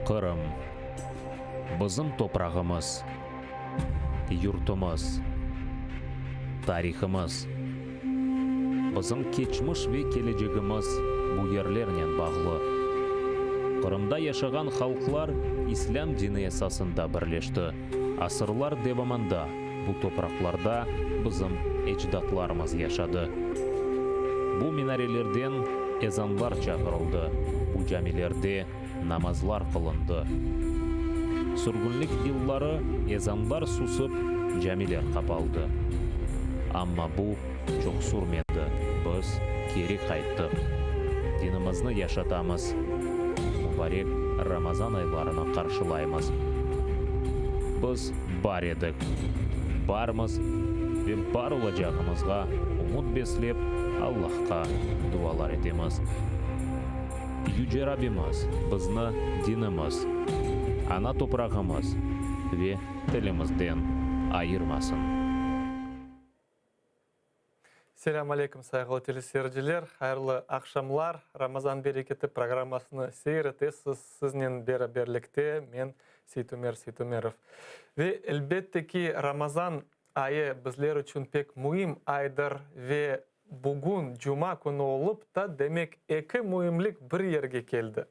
Qırım. Bizim toprağımız, yurtumız, tarihımız. Bizim keçmiş ve kelecegimiz bu yerlernen bağlı. Qırımda yaşağan halqlar İslâm dini esasında birleşti. Asırlar devamında bu topraqlarda bizim ecdatlarımız yaşadı. Bu minarelerden ezanlar çağırıldı, bu camilerde namazlar qılındı. Sürgünlik yılları ezanlar susıp, camiler qapaldı. Amma bu çoq sürmedi, biz keri qayttıq. Dinimizni yaşatamız, mubarek Ramazan aylarını qarşılaymız. Biz bar edik, barmız ve bar olacağımızğa ümüt beslep, Allahqa dualar etemiz. Yüce Rabbimiz bizni dinimiz, ana toprağımız ve tilimizden ayırmasın. Selâm aleyküm, sayğılı teleseyirciler, hayırlı aqşamlar. Ramazan bereketi programmasını seyir etesiz, siznen beraberlikte men, Seytumer Seytumerov. Ve elbette ki, Ramazan ayı bizler içün pek müim aydır ve Bugün cuma künü olıp ta, demek, eki müimlik bir yerge keldi.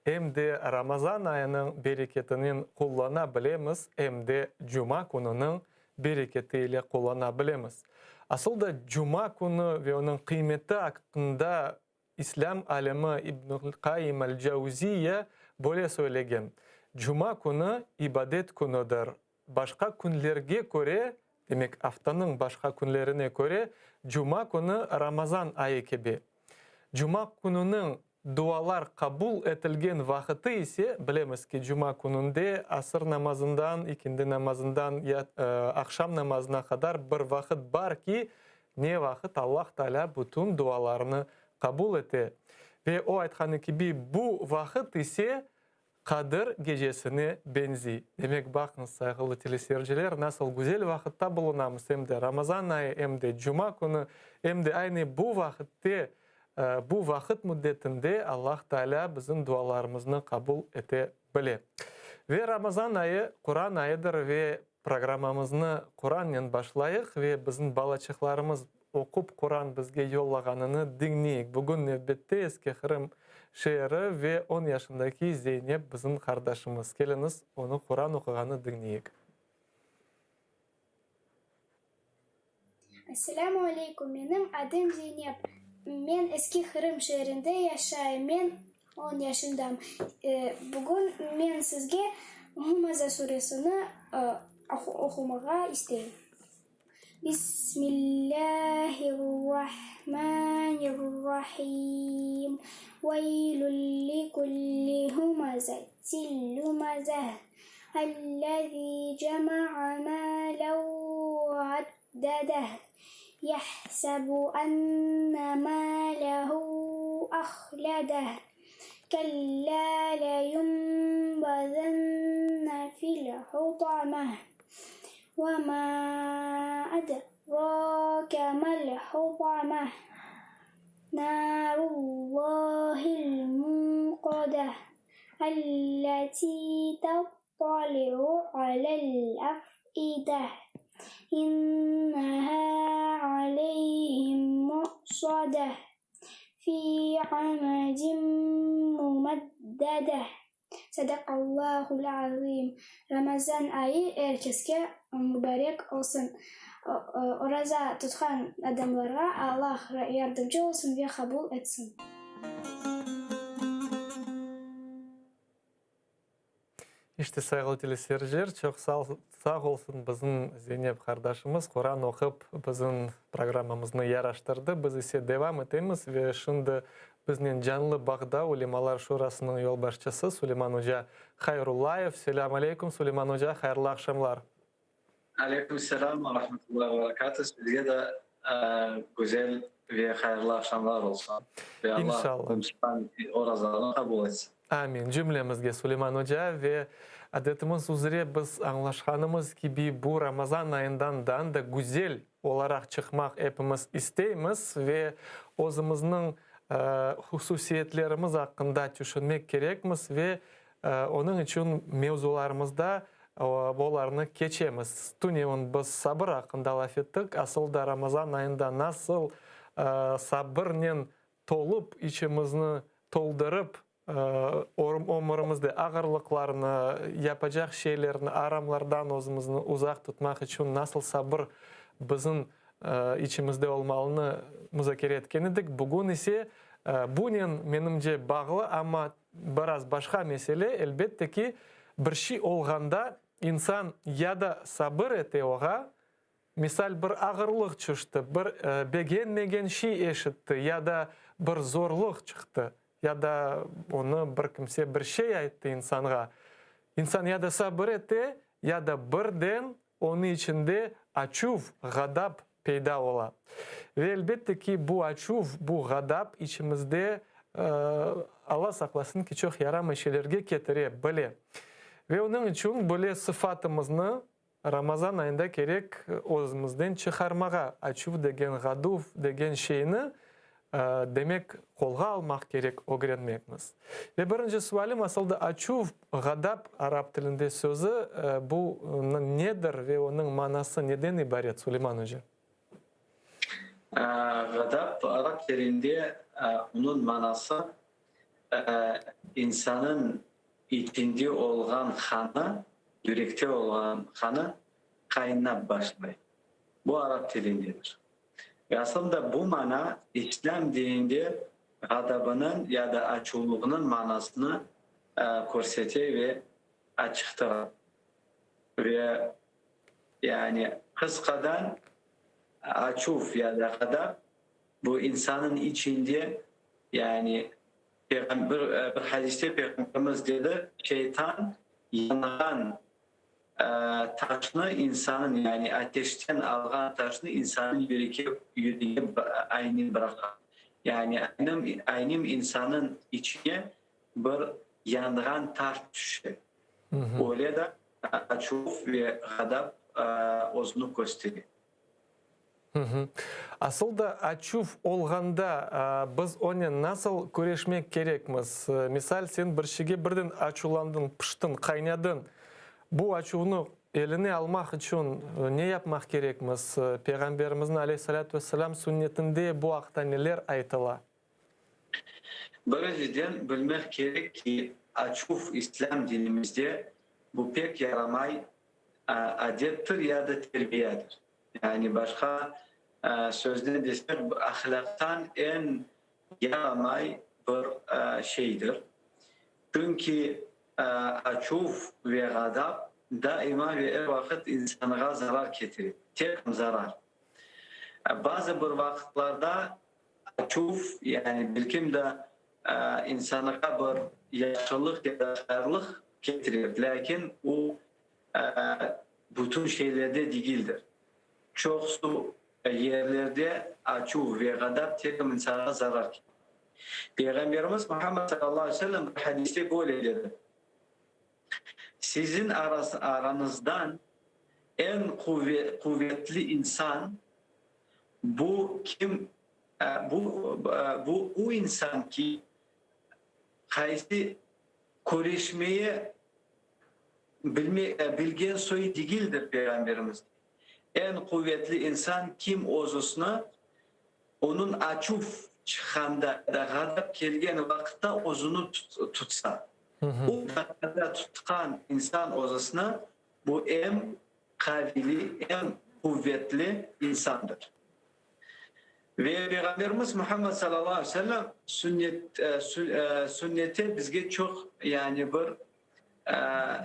Em de Ramazan ayınıñ bereketinen qullana bilemiz, em de cuma kününiñ bereketi ile qullana bilemiz. Asıl da cuma künü ve onıñ qıymeti aqqında İslâm alimi İbnül Qayyim el-Cavziyye böyle söylegen, Cuma künü ibadet künüdir. Başqa künlerge köre, demek aftanıñ başqa künlerine köre, cuma künü Ramazan ayı kibi. Cuma kününiñ dualar qabul etilgen vaqıtı ise, bilemiz ki, cuma kününde asır namazından, ikindi namazından ya aqşam namazına qadar bir vaqıt bar ki, ne vaqıt Allah Taalâ bütün dualarnı qabul ete. Ve o aytqanı kibi, bu vaqıt ise Qadir gecesine beñziy. Demek, baqıñız, sayğılı teleseyirciler, nasıl güzel vaqıtta bulunamız, em de Ramazan ayı, em de cuma künü, em de aynı bu vaqıtte, bu vaqıt müddetinde Allah Taalâ bizim dualarımıznı qabul ete bile. Ve Ramazan ayı, Quran ayıdır ve programmamıznı Qurannen başlayıq ve bizim balaçıqlarımız oqup Quran bizge yollağanını diñleyik. Bugün nevbette Eski Qırım şeeri ve on yaşındaki Zeynep bizim qardaşımız. Keliñiz, onı Quran oquğanı diñleyik. Esselâmu aleykum, menim adım Zeynep. Men Eski Qırım şeerinde yaşayım. Men on yaşındam. Bugün men sizge Humaza suresini oqumağa isteyim. Bismillâhirrahmânirrahîm. Veylün likulli humazetin lumazeh, ellezî cema'a mâlen ve'addedeh, yehsebu enne mâlehu ahledeh, kellâ leyunbezenne fil hutameh. Ve mâ edrake mel hutameh, nârullâhil muqadeh, elletî tettali'u alel ef'ideh, innehâ aleyhim mu'sadeh, fî amedin mumeddedeh. Sadaqallahul azim. Ramazan ayı er keske mubarek olsun. Oraza tutqan adamlarğa Allah yardımcı olsun ve qabul etsin. İşte, sayğılı teleseyirciler, çoq sağ olsun bizim Zeynep qardaşımız Quran oqup bizim programmamıznı yaraştırdı. Biz ise devam etemiz ve şimdi Biznen canlı bağda Ulemalar Şurasınıñ yolbaşçısı Suleyman oca Hayrullayev. Selâm aleyküm, Suleyman oca, hayırlı aqşamlar. Aleyküm selâm ve rahmetullahi ve berekatuh. Sizge de güzel ve hayırlı aqşamlar olsun. Ve Allah orazanı qabul etsin. Amin. Cümlemizge, Suleyman oca, ve adetimiz üzre biz añlaşqanımız kibi bu Ramazan ayından daa da güzel olaraq çıqmaq epimiz isteymiz ve özümizniñ hususiyetlerimiz aqqında tüşünmek kerekmiz ve. Onıñ içün mevzularımızda olarnı keçemiz. Tünevin biz sabır aqqında laf ettik. Asıl da Ramazan ayında nasıl sabırnen tolup, içimizni toldurıp, ömürimizde ağırlıqlarnı, yapacaq şeylerni, aramlardan özümizni uzaq tutmaq içün nasıl sabır bizim içimizde olmalını muzakere etken edik. Bugün ise bunen, menimce, bağlı, amma biraz başqa mesele, elbette ki, bir şey olğanda insan ya da sabır ete oğa, misal, bir ağırlıq çüşti, bir begenmegen şey eşitti ya da bir zorluq çıqtı, ya da onı bir kimse bir şey ayttı insanğa, insan ya da sabır ete, ya da birden Onıñ içinde açuv, ğadap peyda ola. Ve elbette ki, bu açuv, bu ğadap içimizde, Alla saqlasın ki, çoq yaramay şeylerge ketire bile. Ve onıñ içün böyle sıfatımıznı Ramazan ayında kerek özümizden çıqarmağa, açuv degen, ğaduv degen şeyni, Demek, qolğa almaq kerek, ögrenmekmiz. Ve birinci sualim asıl da açuv, ğadap arap tilinde sözü, bu nedir ve onıñ manası neden ibaret, Suleyman oca? Ğadap arap tilinde onıñ manası insanıñ içinde olğan qanı, yürekte olğan qanı qaynap başlay. Bu arap tilindedir. Ve aslında bu mana İslâm dininde ğadabınıñ ya da açuvlığınıñ manasını körsete ve açıqtıra. Ve yani qısqadan açuv ya da ğadap bu insanıñ içinde yani bir hadiste Peyğamberimiz dedi, Şeytan yanğan Taşnı insanıñ, yani ateşten alğan taşnı insanıñ yürekke, yüreğine aynen bıraqa. Yani aynen, aynen insanıñ içine bir yanğan taş tüşe. Öyle de açuv ve ğadap özüni köstere. Asıl da açuv olğanda biz onen nasıl küreşmek kerekmiz? Misal, sen bir şeyge birden açuvlandıñ, pıştıñ, qaynadıñ. Bu açuvnı eline almaq içün ne yapmaq kerekmiz? Peyğamberimizniñ aleyhi salâtu vesselâm sünnetinde bu aqta neler aytıla? Birinciden, bilmek kerek ki, açuv İslâm dinimizde bu pek yaramay adettir ya da terbiyadır. Yani başqa söznen desek, ahlâqtan eñ yaramay bir şeydir. Çünki açuv ve ğadap daima ve er vaqıt insanğa zarar ketire, tek zarar. Bazı bir vaqıtlarda açuv, yani belkim de insanğa bir yahşılıq ya da hayırlıq ketirir, lâkin o Bütün şeylerde degildir. Çoqusı yerlerde açuv ve ğadap tek insanğa zarar ketire. Peyğamberimiz Muhammed salâllahu aleyhi ve sellem bir hadiste böyle dedi, Siziñ arañızdan eñ quvetli insan bu kim, bu o insan ki, qaysı küreşmeye Bilme, bilgen soy degildir Peyğamberimiz. Eñ quvetli insan kim özüsni, onıñ açuv çıqqanda ya da ğadap kelgen vaqıtta özüni tutsa. O daqqada tutqan insan özüsni, bu eñ qavili, eñ quvetli insandır. Ve Peyğamberimiz Muhammed salâllahu aleyhi ve sellem sünnet, sünnette bizge çoq yani bir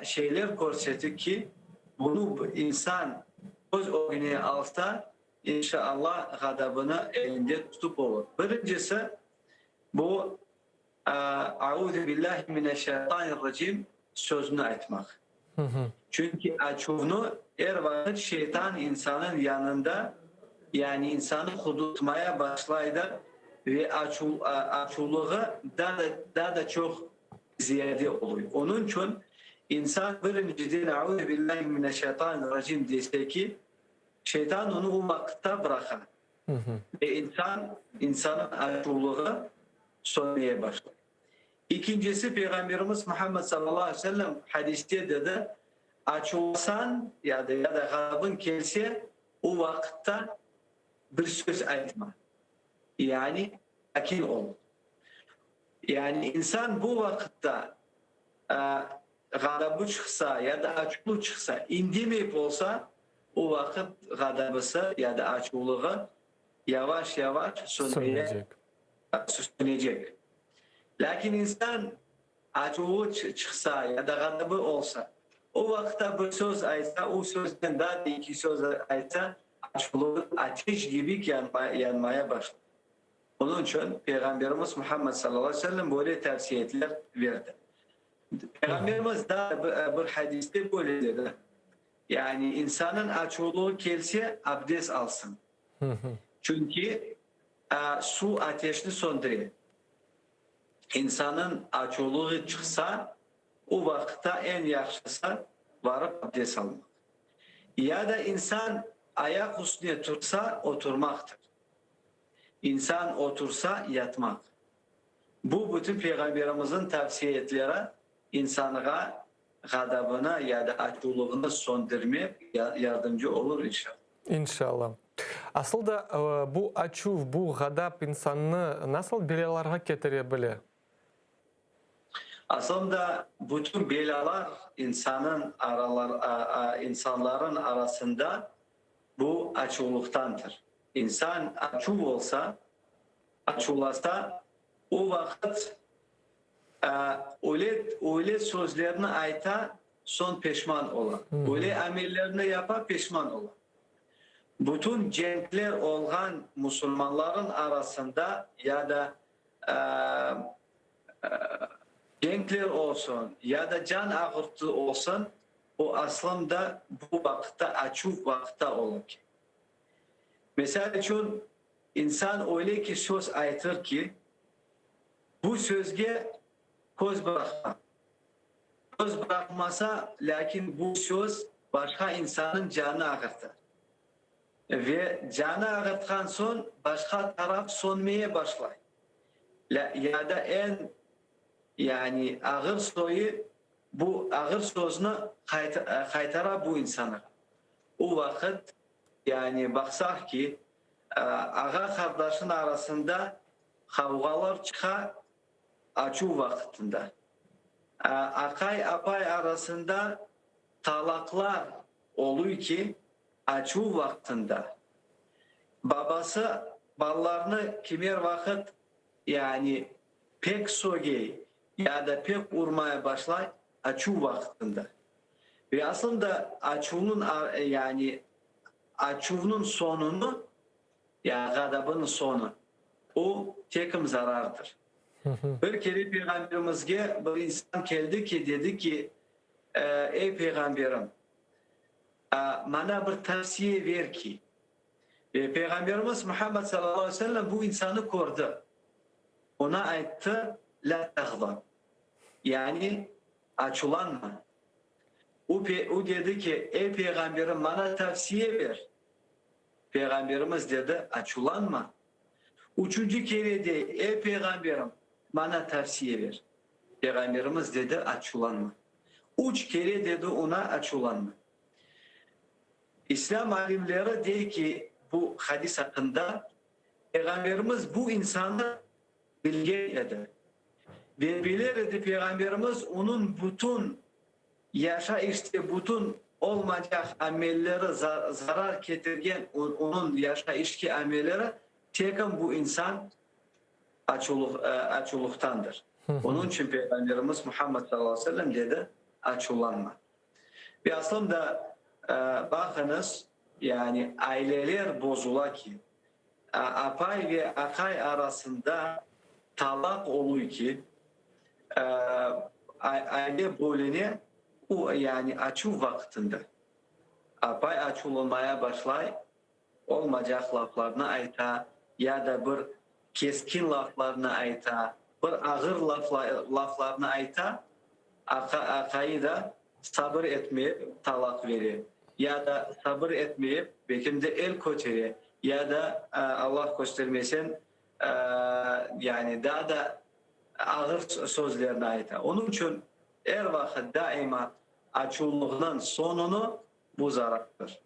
şeyler körseti ki, bunı insan öz ögüne alsa, inşa-Allah, ğadabını elinde tutıp olur. Birincisi, bu, Auzü billahi mineşşeytanirracim sözüni aytmaq. Çünki açuvnı er vaqıt şeytan insanıñ yanında, yani insanı qudurtmaya başlay da ve açuvlığı daa da çoq ziyade oluy. Onıñ içün insan birinciden Auzü billahi mineşşeytanirracim dese ki, şeytan onı o vaqıtta bıraqa ve insan, insanıñ açuvlığı sönmeye başlay. İkincisi, Peyğamberimiz Muhammed sallallahu aleyhi ve sellem hadiste dedi, Açuvlasañ ya da ya da ğadabıñ kelse, o vaqıtta bir söz aytma. Yani sakin ol. Yani insan bu vaqıtta ğadabı çıqsa ya da açuvı çıqsa, indemeyip olsa, o vaqıt ğadabısı ya da açuvlığı yavaş-yavaş sönmeye sönecek. Lâkin insan açuvı çıqsa ya da ğadabı olsa, o vaqıtta bir söz aytsa, o sözden daa da eki söz aytsa, açuvlığı ateş kibi yanmaya başlay. Onıñ içün Peyğamberimiz Muhammed sallallahu aleyhi ve sellem böyle tavsiyetler berdi. Peyğamberimiz daa bir hadiste böyle dedi, Yani insanıñ açuvlığı kelse, abdest alsın. Çünki suv ateşni söndüre. İnsanıñ açuvlığı çıqsa, o vaqıtta eñ yahşısı barıp abdest almaq. Ya da insan ayaq üstüne tursa, oturmaqtır. İnsan otursa, yatmaq. Bu bütün Peyğamberimizniñ tavsiyetleri insanğa ğadabını ya da açuvlığını söndürmek yardımcı olur, inşallah. İnşallah. Asıl da bu açuv, bu ğadap insannı nasıl belâlarğa ketire bile? Aslında bütün belâlar insanıñ insanların arasında bu açuvlıqtandır. İnsan açuv olsa, açuvlasa, o vaqıt öyle, öyle sözlerni ayta, soñ peşman ola. Öyle amellerni yapa, peşman ola. Bütün cenkler olğan musulmanların arasında ya da cenkler olsun, ya da can ağırtı olsun, o aslında bu vaqıtta, açuv vaqıtta ola ki. Misal içün, insan öyle ki söz aytır ki, bu sözge köz bıraqma. Köz bıraqmasa, lâkin bu söz başqa insannıñ canını ağırtır. Ve canı ağırtqan soñ başqa taraf sönmeye başlay. Ya da eñ, yani ağır soyu bu ağır sözni qaytara bu insanğa. O vaqıt, yani baqsaq ki, ağa-qardaşnıñ arasında qavğalar çıqa açuv vaqıtında. Aqay-apay arasında talaqlar oluy ki, açuv vaqtında. Babası balalarnı kimer vaqıt, yani pek sögey ya da pek urmaya başlay açuv vaqtında. Ve aslında açuvnıñ, yani açuvnıñ soñunı, yani ğadabınıñ soñu, o tekim zarardır. Bir kere Peyğamberimizge bir insan keldi ki, dedi ki, Ey Peyğamberim, maña bir tavsiye ver ki, ve Peyğamberimiz Muhammed sallallahu aleyhi ve sellem bu insanı kördi. Oña ayttı, Lâ tağdab, yani açulanma. O, o dedi ki, Ey Peyğamberim, maña tavsiye ver. Peyğamberimiz dedi, Açulanma. Üçünci kere dey, Ey Peyğamberim, maña tavsiye ver. Peyğamberimiz dedi, Açulanma. Üç kere dedi oña, Açulanma. İslâm alimleri dey ki, bu hadis aqqında, Peyğamberimiz bu insanı bilgen edi. Ve bilir edi Peyğamberimiz onıñ bütün yaşayışte bütün olmacaq amelleri zarar ketirgen onıñ yaşayışki amelleri tekim bu insan açuvlıqtandır. Onıñ içün Peyğamberimiz Muhammed sallallahu aleyhi ve sellem dedi, Açuvlanma. Ve aslında baqıñız, yani aileler bozula ki, Apay ve aqay arasında talaq oluy ki, aile bölüne, o, yani açuv vaqtında. Apay açuvlanmaya başlay, olmacaq laflarnı ayta ya da bir keskin laflarnı ayta, bir ağır laflarnı ayta, aqayı da sabır etmeyip talaq bere, ya da sabır etmeyip belkim de el kötere, ya da, Allah köstermesen, yani daa da. Ağır sözlerni ayta. Onıñ içün er vaqıt, daima açuvlığınıñ soñunı bu zarardır.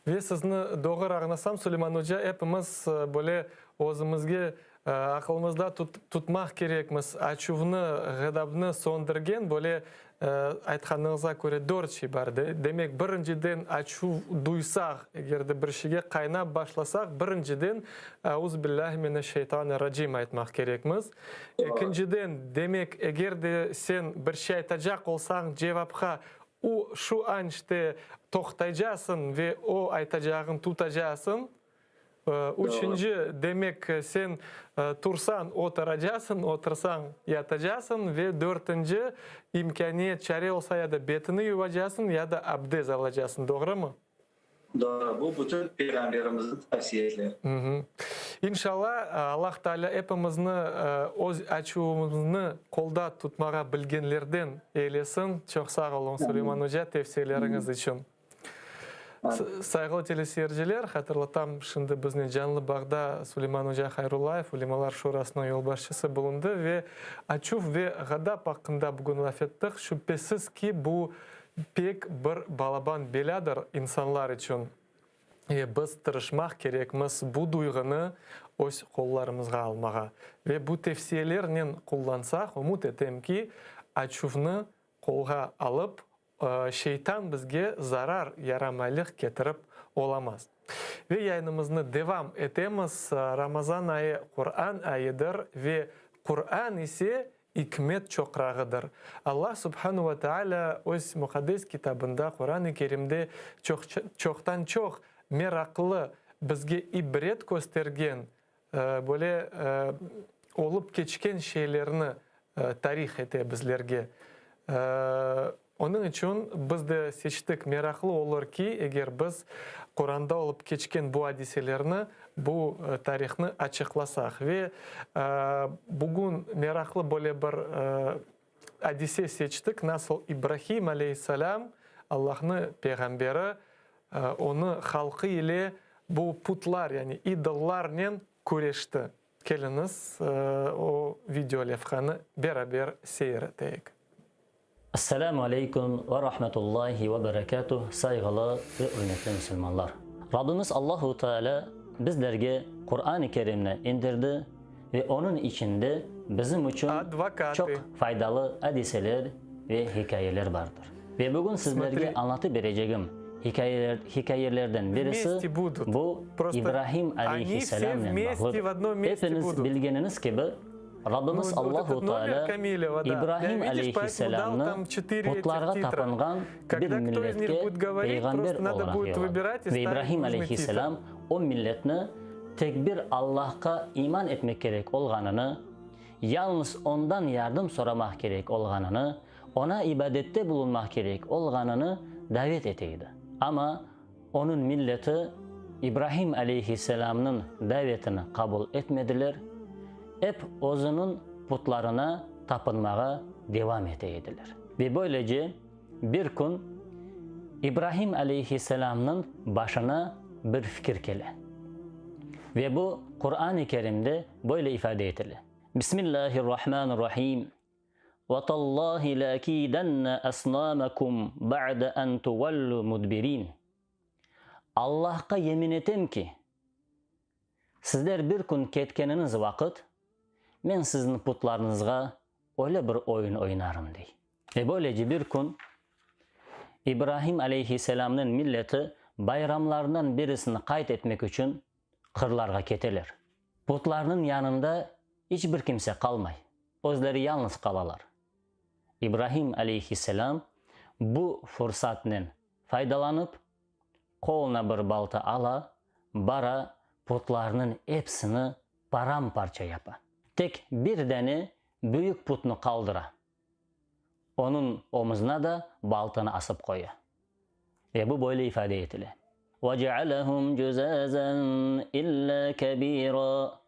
Ve sizni doğru añlasam, Suleyman oca, epimiz böyle özümizge aqılımızda tutmaq kerekmiz, açuvnı, ğedabnı söndürgen böyle aytqanıñızğa köre dört şey bar. Demek, birinciden, açuv duysaq, eger de bir şeyge qaynap başlasaq, birinciden, Auzubillâhi mineşşeytanirracim aytmaq kerekmiz. Ekinciden, demek, eger de sen bir şey aytacaq olsañ, cevapqa u şu an işte toqtaycasıñ ve o aytacağıñ tutacasıñ. Üçünci, demek, sen tursañ, oturacasıñ, otursañ, yatacasıñ. Ve dörtünci, imkâniyet, çare olsa, ya da betini yuvacasıñ, ya da abdez alacasıñ. Doğrumı? Doğru. Bu bütün Peyğamberimizniñ tavsiyeleri. İnşalla, Allah Teala epimizni öz açuvımıznı qolda tutmağa bilgenlerden eylesin. Çoq sağ oluñ, Suleyman oca, tevsiyeleriñiz içün. Sayğılı teleseyirciler, hatırlatam, şimdi biznen canlı bağda Suleyman oca Hayrullayev, Ulemalar Şurasınıñ yolbaşçısı bulundı ve açuv ve ğadap aqqında bugün laf ettik. Şübhesiz ki, bu pek bir balaban belâdır insanlar içün. Ve biz tırışmaq kerekmiz bu duyğunı öz qollarımızğa almağa. Ve bu tevsiyelernen qullansaq, ümüt etem ki, açuvnı qolğa alıp, Şeytan bizge zarar, yaramaylıq ketirip olamaz. Ve yayınımıznı devam etemiz. Ramazan ayı Quran ayıdır ve Quran ise ikmet çoqrağıdır. Allah subhanu ve taalâ öz muqaddes kitabında, Quran-ı Kerimde çoqtan-çoq meraqlı, bizge ibret köstergen, böyle olıp keçken şeylerni tarih ete bizlerge. Onıñ içün biz de seçtik, meraqlı olur ki, eger biz Quranda olıp keçken bu adiselerni, bu tarihnı açıqlasaq. Ve bugün meraqlı böyle bir adise seçtik, nasıl İbrahim aleyhisselâm, Allahnı peyğamberi, onı halqı ile bu putlar, yani idollarnen küreşti. Keliñiz, o video levhanı beraber seyir eteyik. Esselamu aleyküm ve rahmetullahi ve berekatuh, sayğılı ve ürmetli musulmanlar! Rabbimiz Allahu Teala bizlerge Quran-ı Kerimni indirdi ve onıñ içinde bizim içün çoq faydalı adiseler ve hikâyeler bardır. Ve bugün sizlerge añlatıp berecegim hikâyelerden birisi bu İbrahim aleyhisselâmnen bağlıdır. Epiñiz bilgeniñiz kibi, Rabbimiz Allahu Teala İbrahim aleyhisselâmnı putlarğa tapınğan bir milletke peyğamber olaraq yolladı. Ve İbrahim aleyhisselâm o milletni tek bir Allahqa iman etmek kerek olğanını, yalnız Ondan yardım soramaq kerek olğanını, Oña ibadette bulunmaq kerek olğanını davet ete edi. Amma onıñ milleti İbrahim aleyhisselâmnıñ davetini qabul etmediler, ep özüniñ putlarına tapınmağa devam ete ediler. Ve böylece bir kün İbrahim aleyhisselâmnıñ başına bir fikir kele. Ve bu Quran-ı Kerimde böyle ifade etile, Bismillâhirrahmânirrahîm. Ve tallahi leakidenne asnamakum ba'de en tuvellu mudbirin. Allahqa yemin etem ki, sizler bir kün ketkeniñiz vaqıt, men siziñ putlarıñızğa öyle bir oyun oynarım, dey. Ve böylece bir kün İbrahim aleyhisselamnıñ milleti bayramlarından birisini qayd etmek içün qırlarğa keteler. Putlarnıñ yanında iç bir kimse qalmay, özleri yalnız qalalar. İbrahim aleyhisselam bu fursatnen faydalanıp, qoluna bir balta ala, bara putlarnıñ epsini param-parça yapa. Tek bir dane büyük putnı qaldıra. Onıñ omuzına da baltanı asıp qoya. Ve bu böyle ifade etile. Vecealehum cüzazen illa kebira,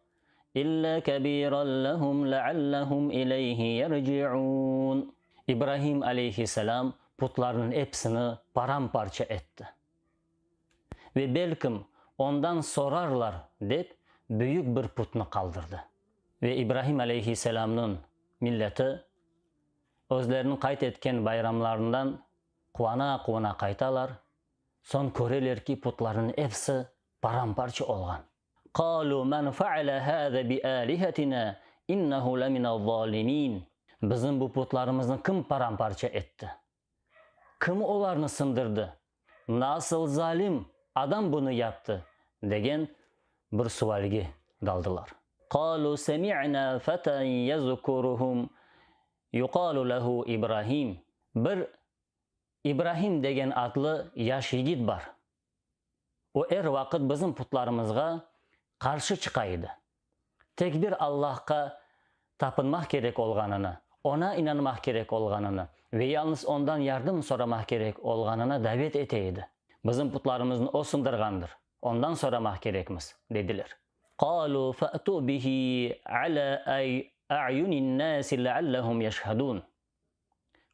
illa kebiran lehum leallehum ileyhi yerciun. İbrahim aleyhisselam putlarnıñ episini param-parça etti. Ve belkim ondan sorarlar dep büyük bir putnı qaldırdı. Ve İbrahim aleyhisselamnıñ milleti özleriniñ qayd etken bayramlarından quvana-quvana qaytalar, soñ köreler ki, putlarnıñ episi param-parça olğan. Qalu men feale hâze bi âlihetinâ innehu leminez-zâlimîn. Bizim bu putlarımıznı kim param-parça etti? Kim olarnı sındırdı? Nasıl zalim adam bunı yaptı? degen bir sualge daldılar. Qalu semi'nâ feten yezkuruhum yuqalu lehu İbrahim. Bir İbrahim degen adlı yaş yigit bar. O er vaqıt bizim putlarımızğa qarşı çıqa edi. Tek bir Allahqa tapınmaq kerek olğanını, Oña inanmaq kerek olğanını ve yalnız Ondan yardım soramaq kerek olğanına davet ete edi. Bizim putlarımıznı O sındırğandır, Ondan soramaq kerekmiz, dediler. Qalu fe'tu bihi ala a'yunin-nasi leallehum yeşhedun.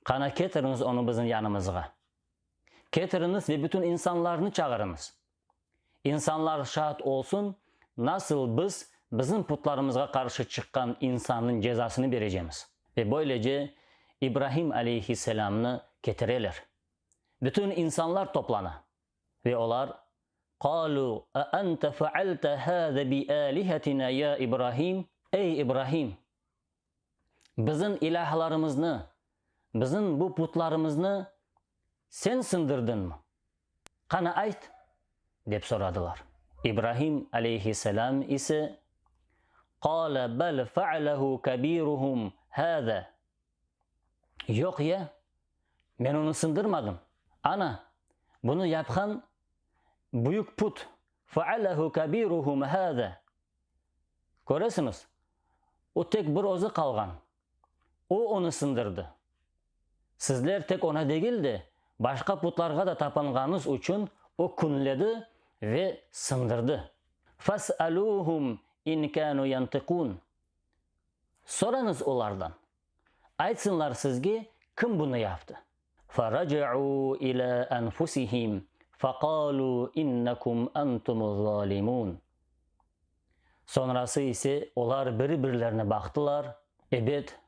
Qana ketiriñiz onı bizim yanımızğa. Ketiriñiz ve bütün insanlarnı çağırıñız. İnsanlar şaat olsun, nasıl biz bizim putlarımızğa qarşı çıqqan insannıñ cezasını berecemiz. Ve böylece İbrahim aleyhisselamnı ketireler. Bütün insanlar toplana. Ve olar, Qalu, a ente fealte hâze bi âlihetina ya İbrahim? Ey İbrahim! Bizim ilâhlarımıznı, bizim bu putlarımıznı sen sındırdıñmı? Qana ayt? dep soradılar. İbrahim aleyhisselâm ise, Qâle bel fe'alehu kebîruhum hâzâ, Yoq ya, men onı sındırmadım. Ana, bunı yapqan büyük put, fe'alehu kebîruhum hâzâ, Köresiñiz, o tek bir özü qalğan. O onı sındırdı. Sizler tek oña degil de, başqa putlarğa da tapınğanıñız içün o künledi ve sındırdı. Fes'elûhum in kânû yantıqûn. Sorañız olardan. Aytsınlar sizge, kim bunı yaptı? Ferace'û ilâ enfusihim feqâlû innekum entumuz-zâlimûn. Soñrası ise olar biri-birlerine baqtılar, Ebet,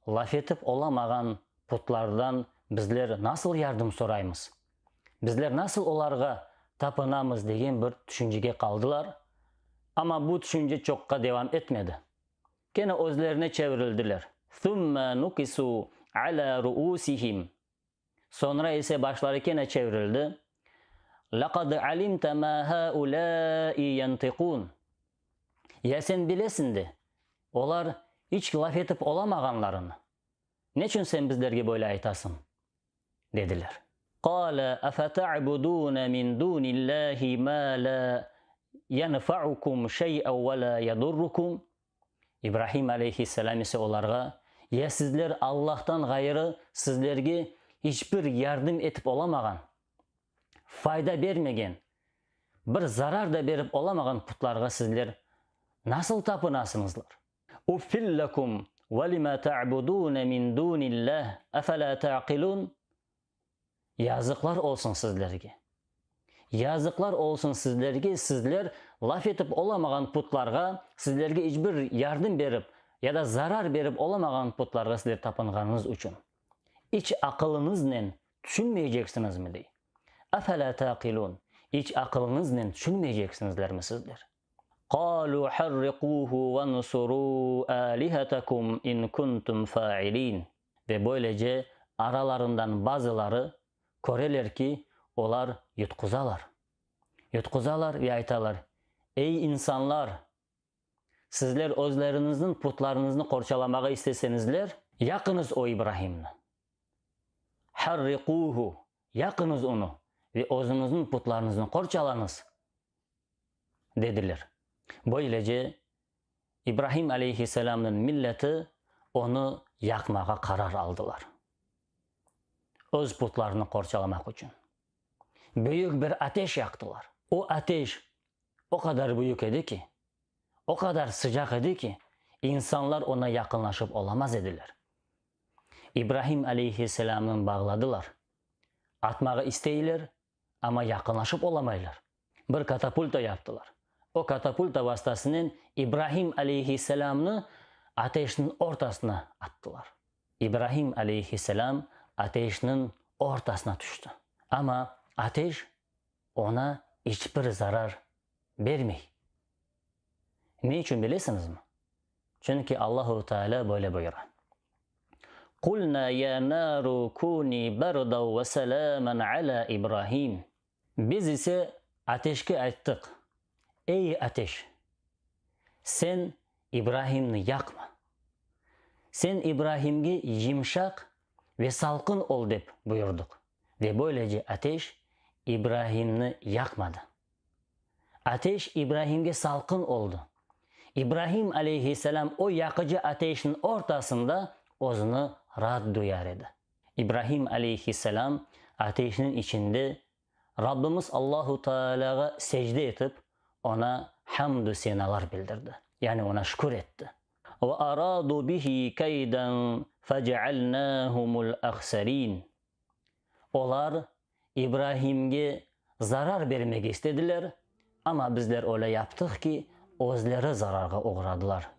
laf etip olamağan putlardan bizler nasıl yardım soraymız? Bizler nasıl olarğa tapınamız degen bir tüşüncege qaldılar. Amma bu tüşünce çoqqa devam etmedi. Kene özlerine çevirildiler. Thumma nukisu ala ruusihim, Soñra ise başları kene çevirildi. Laqad alimte ma haulâi yantiqun, Ya sen bilesiñ de, olar iç laf etip olamağanlarını. Neçün sen bizlerge böyle aytasıñ? Dediler. Qâle efeta'budûne min dûnillâhi mâ lâ yenfa'ukum şey'en ve lâ yedurrukum, İbrahim aleyhisselâm ise olarğa, Ya sizler Allahtan ğayrı sizlerge iç bir yardım etip olamağan, fayda bermegen, bir zarar da berip olamağan putlarğa sizler nasıl tapınasıñızlar? Uffil lekum ve lima ta'budune min dunillah efelâ ta'qilun, Yazıqlar olsun sizlerge! Yazıqlar olsun sizlerge, sizler laf etip olamağan putlarğa, sizlerge iç bir yardım berip ya da zarar berip olamağan putlarğa sizler tapınğanıñız içün. İç aqılıñıznen tüşünmeyceksiñizmi, dey. Efelâ ta'qilûn, İç aqılıñıznen tüşünmeyceksiñizlermi sizler? Qalu harriquhu vansurû âlihetekum in kuntum fâilîn. Ve böylece aralarından bazıları köreler ki, olar yutquzalar. Yutquzalar ve aytalar, Ey insanlar! Sizler özleriñizniñ putlarıñıznı qorçalamağa isteseñizler, yaqıñız o İbrahimni. Harriquhu, yaqıñız onı ve özüñizniñ putlarıñıznı qorçalañız! Dediler. Böylece İbrahim aleyhisselamnıñ milleti onı yaqmağa qarar aldılar. Öz putlarını qorçalamaq içün. Büyük bir ateş yaqtılar. O ateş o qadar büyük edi ki, o qadar sıcaq edi ki, insanlar oña yaqınlaşıp olamaz ediler. İbrahim aleyhisselamnıñ bağladılar. Atmağa isteyler, amma yaqınlaşıp olamaylar. Bir katapulta yaptılar. O katapulta vastasınen İbrahim aleyhisselamnı. ateşniñ ortasına attılar. İbrahim aleyhisselam ateşniñ ortasına tüşti. Amma ateş oña iç bir zarar bermey. Ne içün bilesiñizmi? Çünki Allahu Teala böyle buyura, Qulna ya naru kuni berdan ve selamen ala İbrahim. Biz ise ateşke ayttıq, Ey ateş, sen İbrahimni yaqma. Sen İbrahimge yımşaq ve salqın ol dep buyurdıq. Ve böylece ateş İbrahimni yaqmadı. Ateş İbrahimge salqın oldı. İbrahim aleyhisselam o yaqıcı ateşniñ ortasında özüni raat duyar edi. İbrahim aleyhisselam ateşniñ içinde Rabbimiz Allahu Taalâğa secde etip, Oña hamdü senalar bildirdi, yani Oña şükür etti. Ve aradu bihi keyden fecealnâhumul ahserîn. Olar İbrahimge zarar bermege istediler, amma bizler öyle yaptıq ki, özleri zararğa oğradılar,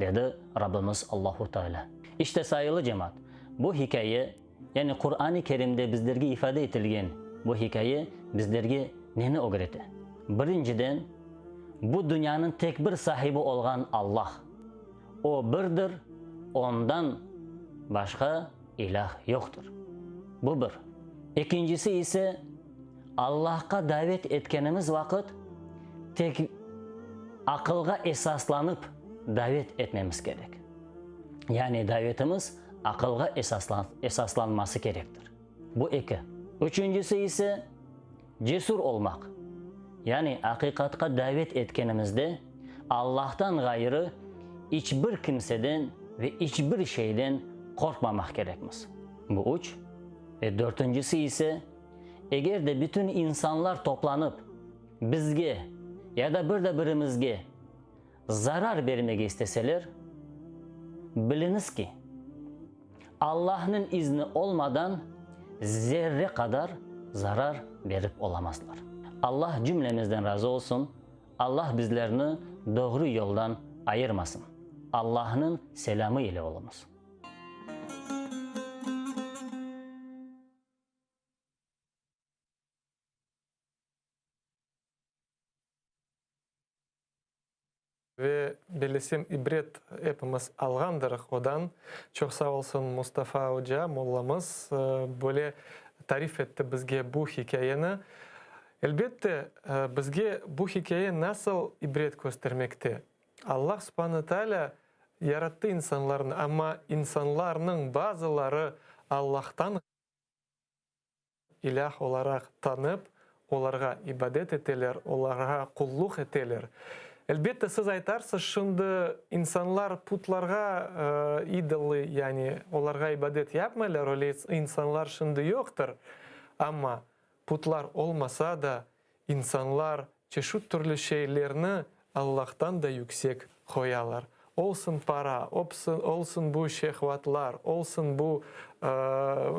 dedi Rabbimiz Allahu Teala. İşte, sayılı cemaat, bu hikâye, yani Quran-ı Kerimde bizlerge ifade etilgen bu hikâye bizlerge neni ögrete? Birinciden, bu dünyanıñ tek bir sahibi olğan Allah. O birdir, Ondan başqa ilâh yoqtır. Bu bir. Ekincisi ise, Allahqa davet etkenimiz vaqıt, tek aqılğa esaslanıp davet etmemiz kerek. Yani davetimiz aqılğa esaslanması kerektir. Bu eki. Üçüncisi ise, Cesur olmaq, yani aqiqatqa davet etkenimizde Allahtan ğayrı iç bir kimseden ve iç bir şeyden qorqmamaq kerekmiz. Bu üç. Ve dörtüncisi ise, eger de bütün insanlar toplanıp bizge ya da bir de birimizge zarar bermege isteseler, biliñiz ki, Allahnıñ izni olmadan zerre qadar zarar berip olamazlar. Allah cümlemizden razı olsun, Allah bizlerni doğru yoldan ayırmasın. Allahnıñ selâmı ile oluñız. Ve bellesem ibret epimiz alğandırıq odan. Çoq sağ olsun Mustafa oca, mollamız, böyle tarif etti bizge bu hikâyeni. Elbette, bizge bu hikâye nasıl ibret köstermekte? Allah subhane taalâ yarattı insanlarnı, amma insanlarnıñ bazıları Allahtan İlâh olaraq tanıp, olarğa ibadet eteler, olarğa qulluq eteler. Elbette, siz aytarsız, şimdi insanlar putlarğa, idolı, yani olarğa ibadet yapmaylar, öyle insanlar şimdi yoqtır. Amma putlar olmasa da, İnsanlar çeşit türlü şeylerni Allahtan da yüksek qoyalar. Olsun para, olsun bu şehvatlar, olsun bu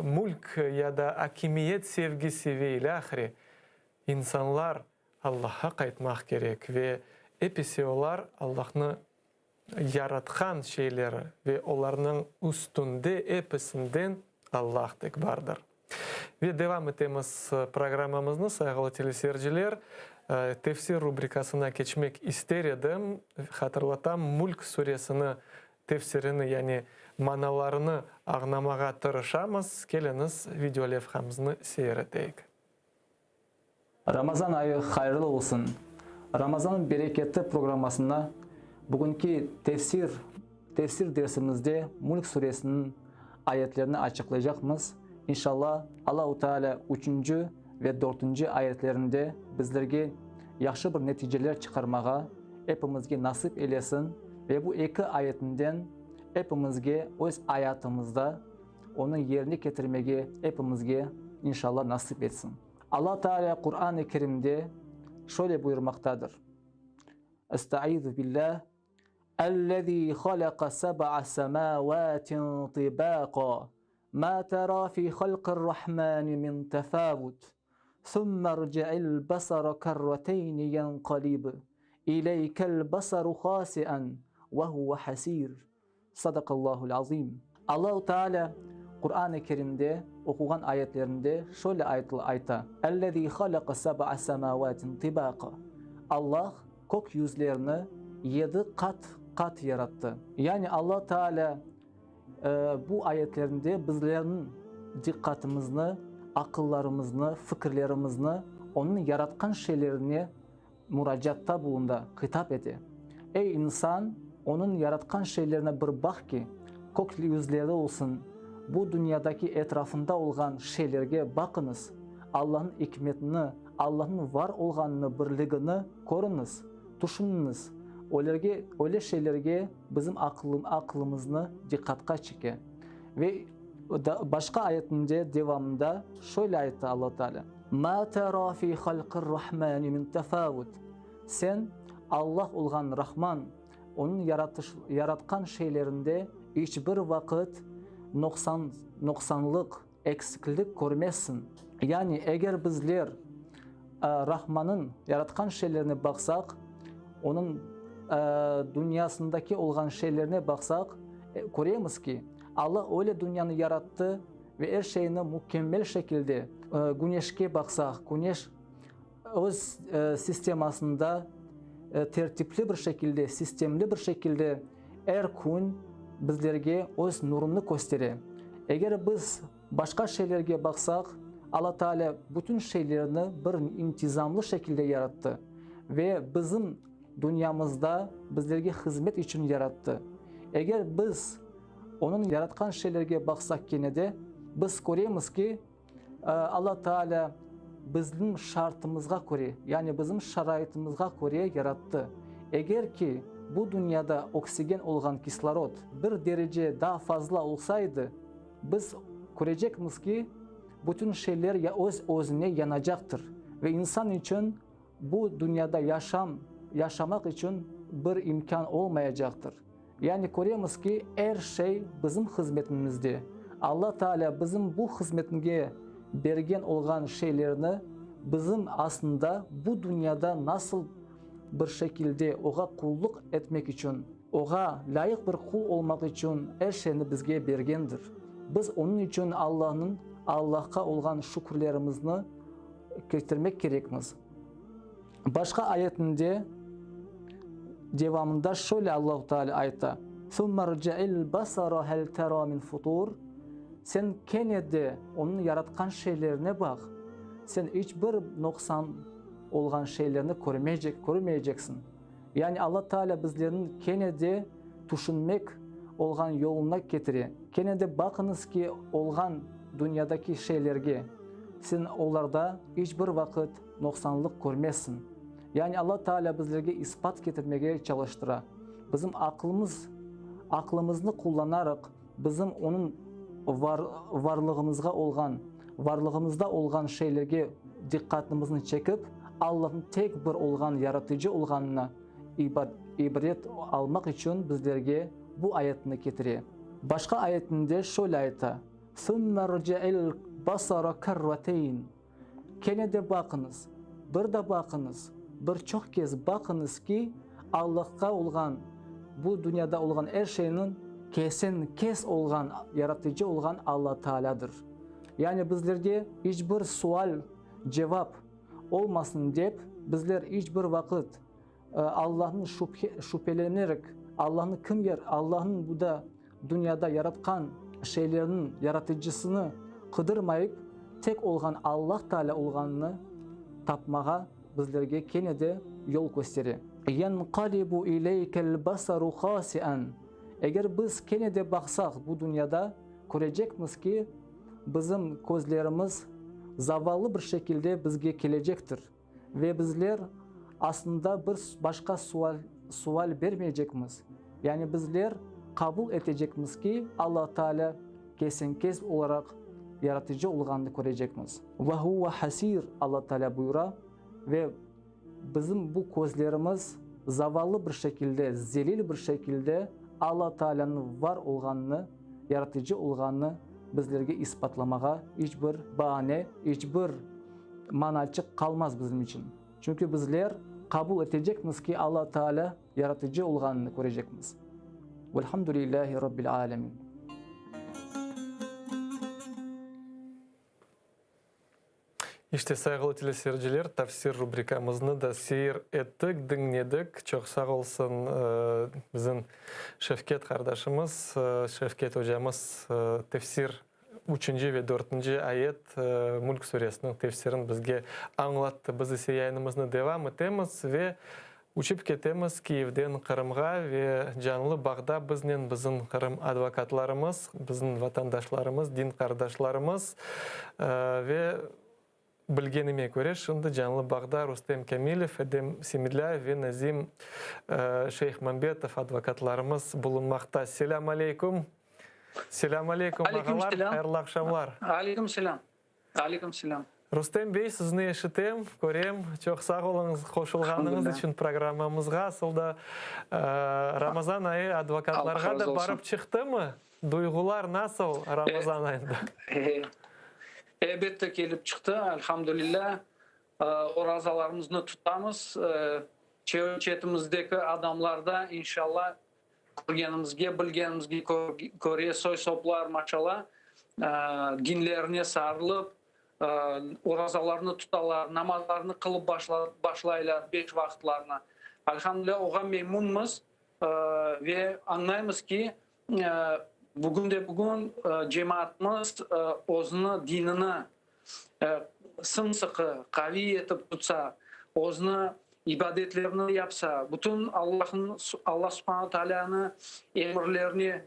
mülk ya da akimiyet sevgisi ve ilâhre. İnsanlar Allahqa qaytmaq kerek ve episi olar Allahnı yaratqan şeyleri ve olarnıñ üstünde episinden Allah tek bardır. Ve devam etemiz programmamıznı, sayğılı teleseyirciler. Tefsir rubrikasına keçmek ister edim. Hatırlatam, Mülk suresini tefsirini, yani manalarını añlamağa tırışamız. Keliñiz, video levhamıznı seyir eteyik. Ramazan ayı hayırlı olsun! Ramazan bereketi programmasında bugünki tefsir tefsir dersimizde Mülk suresiniñ ayetlerini açıqlaycaqmız. İnşallah, Allahu Teala üçünci ve dörtünci ayetlerinde bizlerge yahşı bir neticeler çıqarmağa epimizge nasip eylesin ve bu eki ayetinden epimizge öz ayatımızda Onı yerine ketirmege epimizge, inşallah, nasip etsin. Alla Teala Quran-ı Kerimde şöyle buyurmaqtadır, Estaizu billah, Ellezî halaqa seb'a semâvâtin tibâqa, mâ terâ fî halqir-Rahmâni min tefâvut, sümme irci'il basara kerreteyni yenqalib ileykel basaru hâsi'en ve huve hasîr. Sadaqallahul azim. Allahu Teala Quran-ı Kerimde oquğan ayetlerinde şöyle ayta, Ellezî halaqa seb'a semâvâtin tibâqa. Allah kök yüzlerini yedi qat-qat yarattı. Yani Alla Teala bu ayetlerinde bizlerniñ diqqatımıznı, aqıllarımıznı, fikirlerimizni Onıñ yaratqan şeylerine muracaatta bulunda, hitap ete. Ey, insan, Onıñ yaratqan şeylerine bir baq ki, kök yüzleri olsun, bu dünyadaki etrafında olğan şeylerge baqıñız, Allanıñ ikmetini, Allanıñ var olğanını, birligini körüñiz, tüşüniñiz. Olerge, öyle şeylerge bizim aqlımıznı diqqatqa çeke. Ve başqa ayetinde devamında şöyle ayta Alla Teala. Mâ terâ fî halqir-Rahmâni min tefâvut, Sen, Allah olğan Rahman, Onıñ yaratış, yaratqan şeylerinde iç bir vaqıt noqsan, noqsanlıq, eksiklik körmezsiñ. Yani eger bizler Rahmannıñ yaratqan şeylerine baqsaq, Onıñ dünyasındaki olğan şeylerine baqsaq, köremiz ki, Allah öyle dünyanı yarattı, Ve er şeyni mükemmel şekilde, küneşke baqsaq, küneş öz sistemasında tertipli bir şekilde, sistemli bir şekilde er kün bizlerge öz nurunı köstere. Eger biz başqa şeylerge baqsaq, Alla Taalâ bütün şeylerni bir intizamlı şekilde yarattı ve bizim dünyamızda bizlerge hızmet içün yarattı. Eger biz Onıñ yaratqan şeylerge baqsaq kene de, biz köremiz ki, Alla Taalâ bizim şartımızğa köre, yani bizim şaraitımızğa köre yarattı. Eger ki, bu dünyada oksigen olğan kislorod bir derece daa fazla olsaydı, biz körecekmiz ki, bütün şeyler ya öz-özüne yanacaqtır ve insan içün Bu dünyada yaşam, yaşamaq içün bir imkân olmayacaqtır. Yani köremiz ki, er şey bizim hızmetimizde. Alla Taalâ bizim bu hızmetimge bergen olğan şeylerni bizim aslında bu dünyada nasıl bir şekilde Oğa qulluq etmek içün, Oğa lâyıq bir qul olmaq içün er şeyni bizge bergendir. Biz onıñ içün Allanıñ, Allahqa olğan şükürlerimizni Ketirmek kerekmiz. Başqa ayetinde devamında şöyle Allahu Teala ayta, Summa rci'il basara hel tera min futur, Sen kene de Onıñ yaratqan şeylerine baq, sen iç bir noqsan olğan şeylerni körmeycek, körmeyceksiñ. Yani Alla Teala bizlerniñ kene de tüşünmek olğan yoluna ketire. Kene de baqıñız ki, olğan dünyadaki şeylerge, sen olarda iç bir vaqıt noqsanlıq körmezsiñ. Yani Alla Teala bizlerge ispat ketirmege çalıştıra. Bizim aqlımız, aqlımıznı qullanaraq, bizim Onıñ var, varlığımızğa olğan, varlığımızda olğan şeylerge diqqatımıznı çekip, Allanıñ tek bir olğan Yaratıcı olğanına ibret almaq içün bizlerge bu ayetni ketire. Başqa ayetinde şöyle ayta, Sümme rci'il basara kerrateyn, Kene de baqıñız, bir da baqıñız, bir çoq kez baqıñız ki, Allahqa olğan, bu dünyada olğan er şeyniñ kesen-kes olğan Yaratıcı olğan Alla Taalâdır. Yani bizlerge iç bir sual, cevap olmasın dep, bizler iç bir vaqıt Allahnı şübhelenerek, Allahnı kim yer, Allahnıñ bu da dünyada yaratqan şeylerniñ yaratıcısını qıdırmayıp, tek olğan Allah Taalâ olğanını tapmağa bizlerge kene de yol köstere. Yenqalibu ileykel basaru hasian, Eger biz kene de baqsaq bu dünyada, körecekmiz ki, bizim közlerimiz zavallı bir şekilde bizge kelecektir. Ve bizler aslında bir başqa sual sual bermeycekmiz. Yani bizler qabul etecekmiz ki, Alla Taalâ kesen-kes olaraq Yaratıcı olğanını körecekmiz. Ve huve hasir, Alla Taalâ buyura, ve bizim bu közlerimiz zavallı bir şekilde, zelil bir şekilde Alla Taalânıñ var olğanını, Yaratıcı olğanını bizlerge ispatlamağa iç bir baane, iç bir manaçıq qalmaz bizim içün. Çünki bizler qabul etecekmiz ki, Alla Taalâ Yaratıcı olğanını körecekmiz. Velhamdülillahi Rabbil alemin. İşte, sayğılı teleseyirciler, tafsir rubrikamıznı da seyir ettik, diñledik. Çoq sağ olsun bizim Şevket qardaşımız, Şevket ocamız tefsir üçünci ve dörtünci ayet Mülk suresiniñ tefsirini bizge añlattı. Biz ise yayınımıznı devam etemiz ve uçıp ketemiz Kiyevden Qırımğa ve canlı bağda biznen bizim Qırım advokatlarımız, bizim vatandaşlarımız, din qardaşlarımız ve Bilgenime köre, şimdi canlı bağda Rustem Kâmilev, Edem Semedlâyev ve Nazim Şeyhmambetov advokatlarımız bulunmaqta. Selâm aleyküm! Selâm aleyküm, ağalar! Hayırlı aqşamlar! Aleyküm selâm! Aleyküm selâm! Rustem bey, sizni eşitem, körem. Çoq sağ oluñız qoşulğanıñız içün programmamızğa. Asıl da, Ramazan ayı advokatlarğa da barıp çıqtımı? Duyğular nasıl Ramazan ayında? Elbette kelip çıqtı, elhamdülillah. Orazalarımıznı tutamız. Çevre-çetimizdeki adamlar da, inşallah, körgenimizge, bilgenimizge köre, soy-soplar, maşallah, dinlerine sarılıp, orazalarını tutalar, namazlarını qılıp başlaylar, beş vaqıtlarını. Elhamdülillah, oğa memnunmız. Ve añlaymız ki, bugünde-bugün cemaatımız özüni dinini sım-sıqı, qaviy etip tutsa, özüni ibadetlerini yapsa, bütün Allahnıñ, Alla Subhana Taalânıñ emirlerine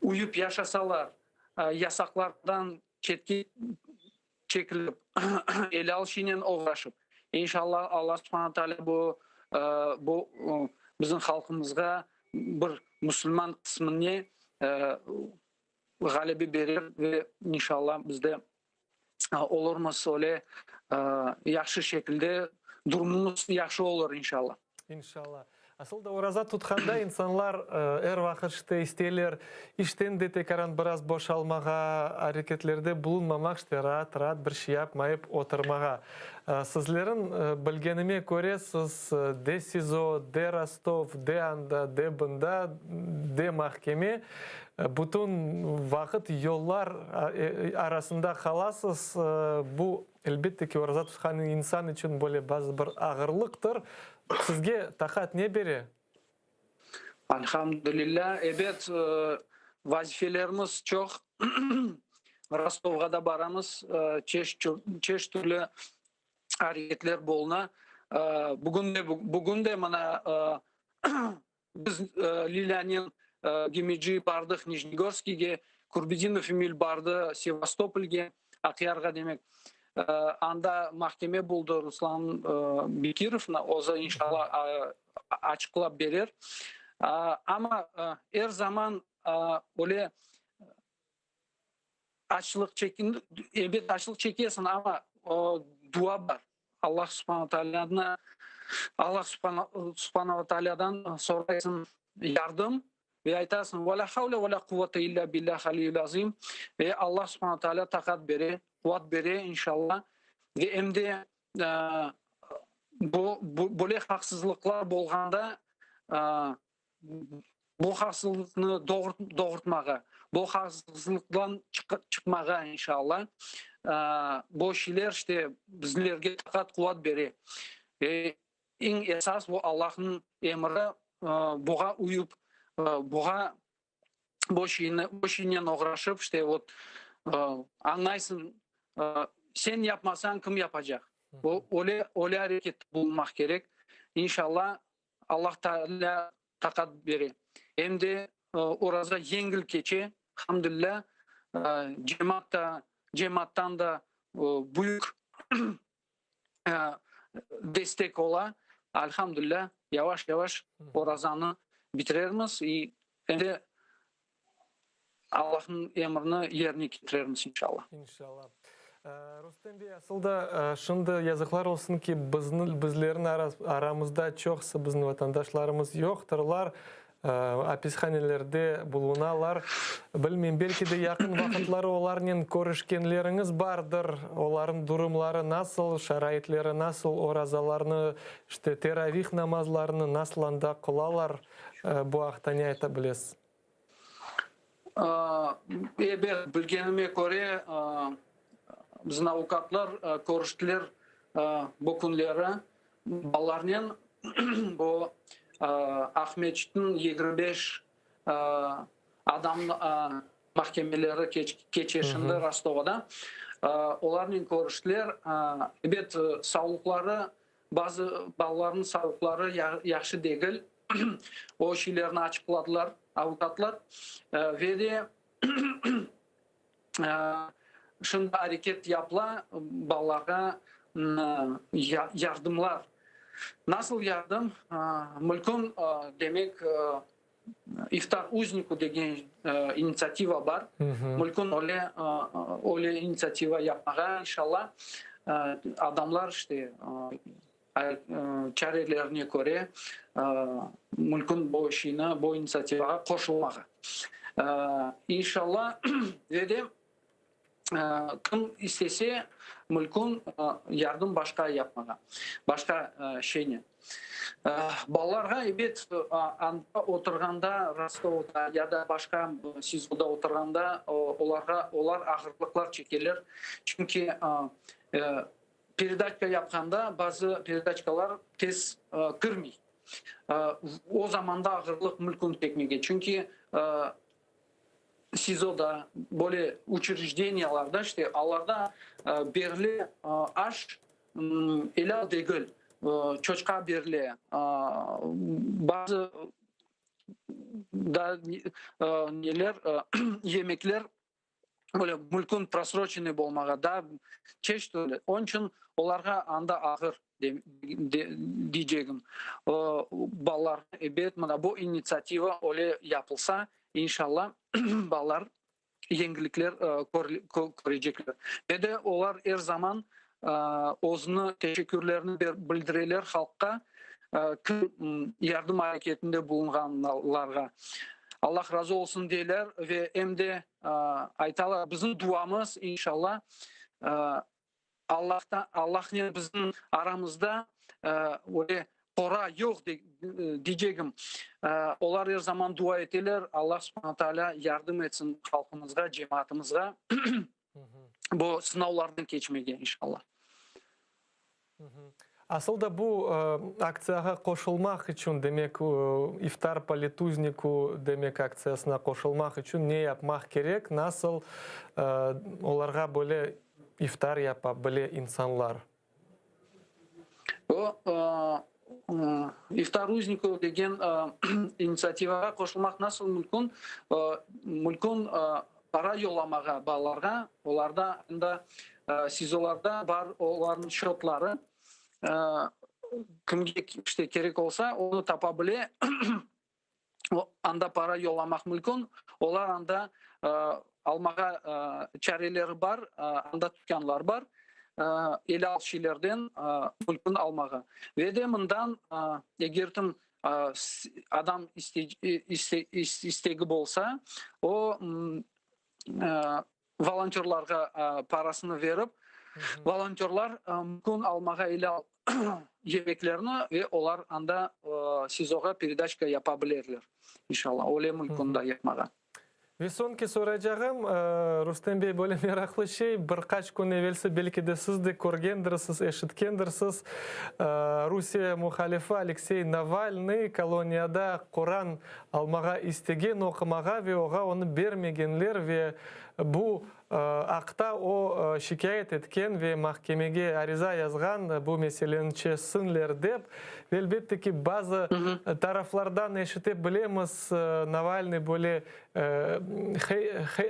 uyıp yaşasalar, yasaqlardan çetke çekilip, elâl şeynen oğraşıp, inşallah Alla Subhana Taalâ bu, bu bizim halqımızğa bir musulman qısmıne ğalebe berer ve inşallah biz de olurmız öyle yahşı şekilde, durumumız yahşı olur inşallah. İnşallah. Asıl da oraza tutqanda insanlar er vaqıt işte isteyler işten de tekaran biraz boşalmağa, areketlerde bulunmamaq, işte raat-raat bir şey yapmayıp oturmağa. Sizlerin bilgenime köre, siz de SİZO, de Rostov, de anda, de bında, de mahkeme, bütün vaqıt yollar arasında qalasız. Bu, elbette ki, oraza tutqan insan içün böyle bazı bir ağırlıqtır. Sizge taqat ne bere? Alhamdülillah, ebet, vazifelerimiz çoq. Rostovğa da baramız, çeşit türlü areketler boluna. Bugün de, bugün de mına Biz Lilânen Gemeci bardıq Nijnegorskiyge, Kurbedinov Emil bardı Sevastopolge, Aqyarğa demek. Anda mahkeme boldı Ruslan Bekirovnı, özü inşallah açıqlap berer. Amma er zaman öyle açlıq çekin, ebet açlıq çekesiñ, amma dua bar. Allah Subhana Taalânı, Allah Subhana ve Taalâdan soraysıñ yardım ve aytasıñ, Ve lâ havle ve lâ quvvete illâ billâh aliyyül azim. Ve Allah Subhana Taalâ taqat bere, quvat bere inşallah. Ve em de bu böyle haqsızlıqlar bolğanda Bu haqsızlıqnı doğurtmağa, bu haqsızlıqtan çıqmağa inşallah bu şeyler işte bizlerge taqat quvat bere. Ve eñ esas bu Allahnıñ emri, buğa uyıp, buğa bu şeyni, bu şeynen oğraşıp işte vot añlaysıñ, sen yapmasañ kim yapacaq? Bu öyle, öyle areket bulunmaq kerek. İnşallah Allah Teala taqat bere. Em de oraza yengil keçe, hamdülilâ, cemaat da, cemaattan da büyük destek ola. Alhamdülilâ, yavaş-yavaş orazanı bitirermiz i em de Allahnıñ emrini yerine ketirermiz, inşallah. İnşallah. Rustem bey, asıl da, şimdi yazıqlar olsun ki, bizni, bizlerniñ aramızda çoqusı bizim vatandaşlarımız yoqtırlar. Apishanelerde bulunalar. Bilmeyim, belki de yaqın vaqıtları olarnen körüşkenleriñiz bardır. Olarnıñ durumları nasıl, şaraitleri nasıl, orazalarnı, işte, teravih namazlarını nasıl anda qılalar, bu aqta ne ayta bilesiz? Ebet, bilgenime köre, bizim avukatlar körüştiler bu künleri balalarnen. Bu Aqmescitniñ 25 adam mahkemeleri keçe şimdi Rostovada. Olarnen körüştiler. Ebet, sağlıqları, bazı balalarnıñ sağlıqları yahşı degil. O şeylerni açıqladılar avukatlar. Ve de şimdi areket yapıla balalarğa yardımlar. Nasıl yardım? Mülkün, demek, İftar uzniku degen initsiativa bar. Mülkün öyle, öyle initsiativa yapmağa, inşallah. Adamlar işte çarelerine köre mülkün bu şeyni, bu initsiativağa qoşulmağa. İnşallah, ve de kim istese, mülkün yardım başqa yapmağa, başqa şeynen. Balalarğa, ebet, anda oturğanda, Rostovda ya da başqa SİZOda oturğanda, olarğa, olar ağırlıqlar çekeler, çünki peredaçka yapqanda bazı peredaçkalar tez kirmey. O zamanda ağırlıq mülkün çekmege, çünki SİZOda, böyle uçrejdeniyalarda, işte, alarda berile aş elâl degil, çoçqa berile, bazı da neler, yemekler böyle mülkün prosroçenıy bolmağa da çeşit türlü. Onıñ içün olarğa anda ağır deycegim. Balalar, ebet, mına bu initsiativa öyle yapılsa, inşallah, balalar yengillikler körecekler. Ve de olar er zaman özüni teşekkürlerini bildireler halqqa, kim yardım areketinde bulunğanlarğa. Allah razı olsun deyler ve em de aytalar, bizim duamız, inşallah, Allahta, Allahnen bizim aramızda öyle qora yoq deycegim. Olar er zaman dua eteler, Allah subhana taalâ yardım etsin halqımızğa, cemaatımızğa bu sınavlardan keçmege, inşallah. Asıl da bu aktsiyağa qoşulmaq içün, demek, İftar polituzniku demek aktsiyasına qoşulmaq içün ne yapmaq kerek, nasıl olarğa böyle iftar yapa bile insanlar? O, İftar uzniku degen initsiativağa qoşulmaq nasıl mümkün? Mümkün para yollamağa balalarğa, olarda anda SİZOlarda bar olarnıñ şotları, kimge işte kerek olsa, onı tapa bile. Anda para yollamaq mümkün, olar anda almağa çareleri bar, anda tükânlar bar, elâl şeylerden mümkün almağa. Ve de mından, eger kim adam istegi bolsa, o volontörlarğa parasını verip, volontörlar mümkün almağa elâl yemeklerni ve olar anda SİZOğa peredaçka yapa bilirler, inşallah, öyle mümkün da yapmağa. Ve soñki soracağım, Rustem bey, böyle meraqlı şey, bir qaç kün evelsi, belki de siz de körgendirsiz, eşitkendirsiz, Rusiye muhalifi Aleksey Navalnıy koloniyada Quran almağa istegen, oqumağa ve oğa onı bermegenler ve bu aqta o şikâyet etken ve mahkemege ariza yazğan, bu meseleni çezsinler dep. Ve elbette ki, bazı taraflardan eşite bilemiz, Navalnıy böyle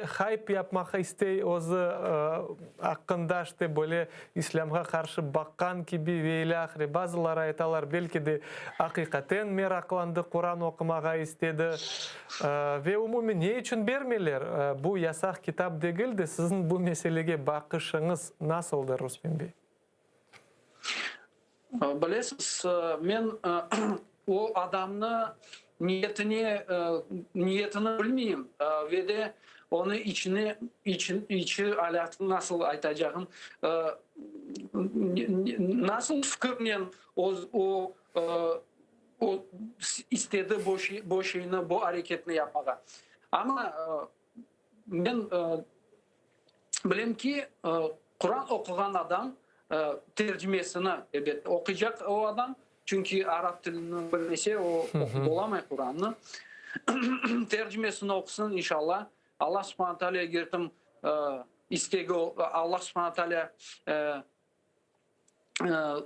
hayp yapmaq istey, özü aqqında işte böyle islâmğa qarşı baqqan kibi ve ilâhre. Bazıları aytalar, belki de aqiqaten meraqlandı, Quran oqumağa istedi. Ve umumen ne içün bermeyler? Bu yasaq kitap degil de, siziñ bu meselege baqışıñız nasıldır, Rustem bey? Bilesiz, men o adamnı. Niyetine, niyetini bilmeyim ve de onı içine, içi alâtını nasıl aytacağım, nasıl fikirnen o, o istedi bu şeyni, bu areketni yapmağa. Amma men bilem ki, Quran oquğan adam tercimesini, ebet, oquycaq o adam, çünki arap tilini bilmese, o oqup olamay Qurannı. Tercimesini oqusın, inşallah. Allah subhana taalâ eger kim istegi, Allah subhana taalâ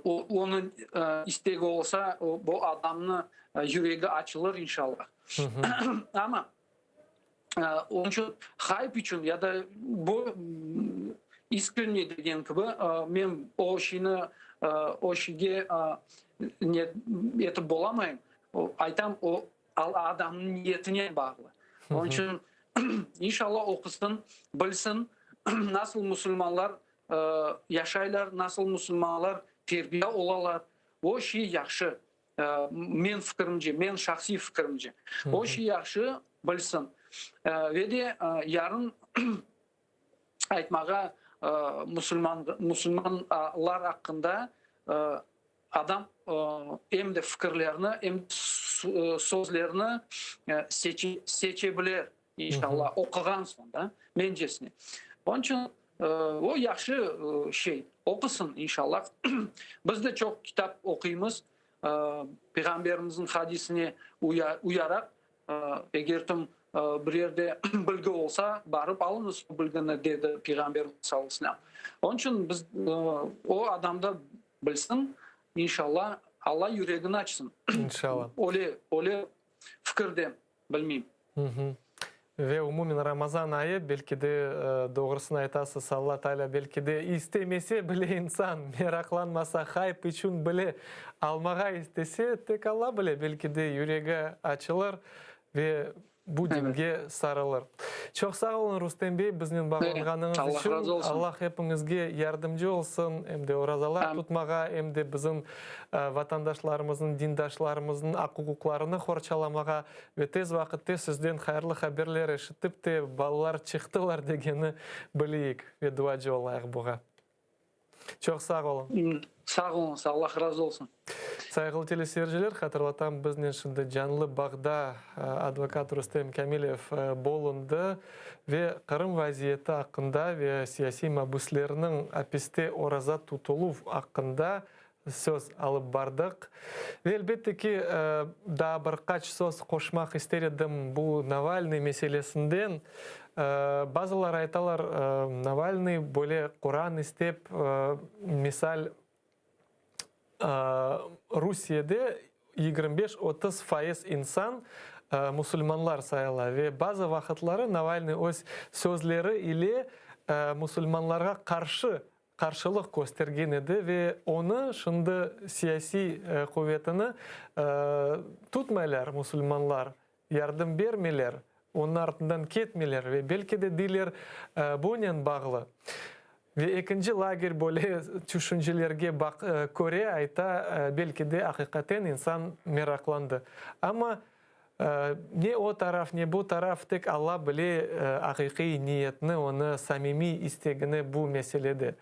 onıñ istegi olsa, bu adamnı yüregi açılır, inşallah. Amma onıñ içün hayp içün ya da bu iskrenniy degen kibi, men o şeyni, o şeyge ne etip bolamayım. Aytam, o adamnıñ niyetinen bağlı. Onıñ içün inşallah oqusın, bilsin, nasıl musulmanlar yaşaylar, nasıl musulmanlar terbiye olalar, o şey yahşı, men fikirimce, men şahsiy fikirimce, o şey yahşı, bilsin. Ve de yarın aytmağa musulman, musulmanlar aqqında adam em de fikirlerini, em sözlerini seçe bilir. İnşallah, oquğan soñ da, mencesine. Onıñ içün o yahşı şey, oqusın, inşallah. Biz de çoq kitap oquymız, Peyğamberimizniñ hadisine uyaraq, eger kim bir yerde bilgi olsa, barıp alıñız o bilgini, dedi Peyğamberimiz salâllahu aleyhi ve sellem. Onıñ içün biz, o adam da bilsin, inşallah, Alla yüregini açsın. İnşallah. Öyle, öyle fikirdem. Bilmeyim. Ve umumen Ramazan ayı, belki de, doğrusını aytasız, Alla Taalâ belki de istemese bile insan, meraqlanmasa, hayp içün bile almağa istese, tek Alla bile, belki de yüregi açılır ve bu dinge sarılır. Çoq sağ olun, Rustem bey, biznen bağlanğanıñız içün. Allah epiñizge yardımcı olsun, em de orazalar tutmağa, em de bizim vatandaşlarımıznıñ, dindaşlarımıznıñ aq-uquqlarını qorçalamağa ve tez vaqıtte sizden hayırlı haberler eşitip te, balalar çıqtılar degeni bileyik ve duacı olayıq buğa. Çoq sağ oluñ. Sağ oluñız, Allah razı olsun. Sayğılı teleseyirciler, hatırlatam, biznen şimdi canlı bağda advokat Rustem Kâmilev bulundı ve Qırım vaziyeti aqqında ve siyasiy mabüslerniñ apiste oraza tutuluv aqqında söz alıp bardıq. Ve elbette ki, daa bir qaç söz qoşmaq ister edim bu Navalnıy meselesinden. Bazıları aytalar, Navalnıy böyle Quran istep, misal, Rusiyede 25-30 fayız insan musulmanlar sayıla ve bazı vaqıtları Navalnıy öz sözleri ile musulmanlarğa qarşı qarşılıq köstergen edi ve onı şimdi siyasiy quvetini tutmaylar musulmanlar, yardım bermeyler, onıñ artından ketmeyler ve belki de deyler bunen bağlı. Ve ekinci lager böyle tüşüncelerge köre ayta, belki de aqiqaten insan meraqlandı. Amma Ne o taraf, ne bu taraf, tek Alla bile aqiqiy niyetni, onı samimiy istegini bu meselede.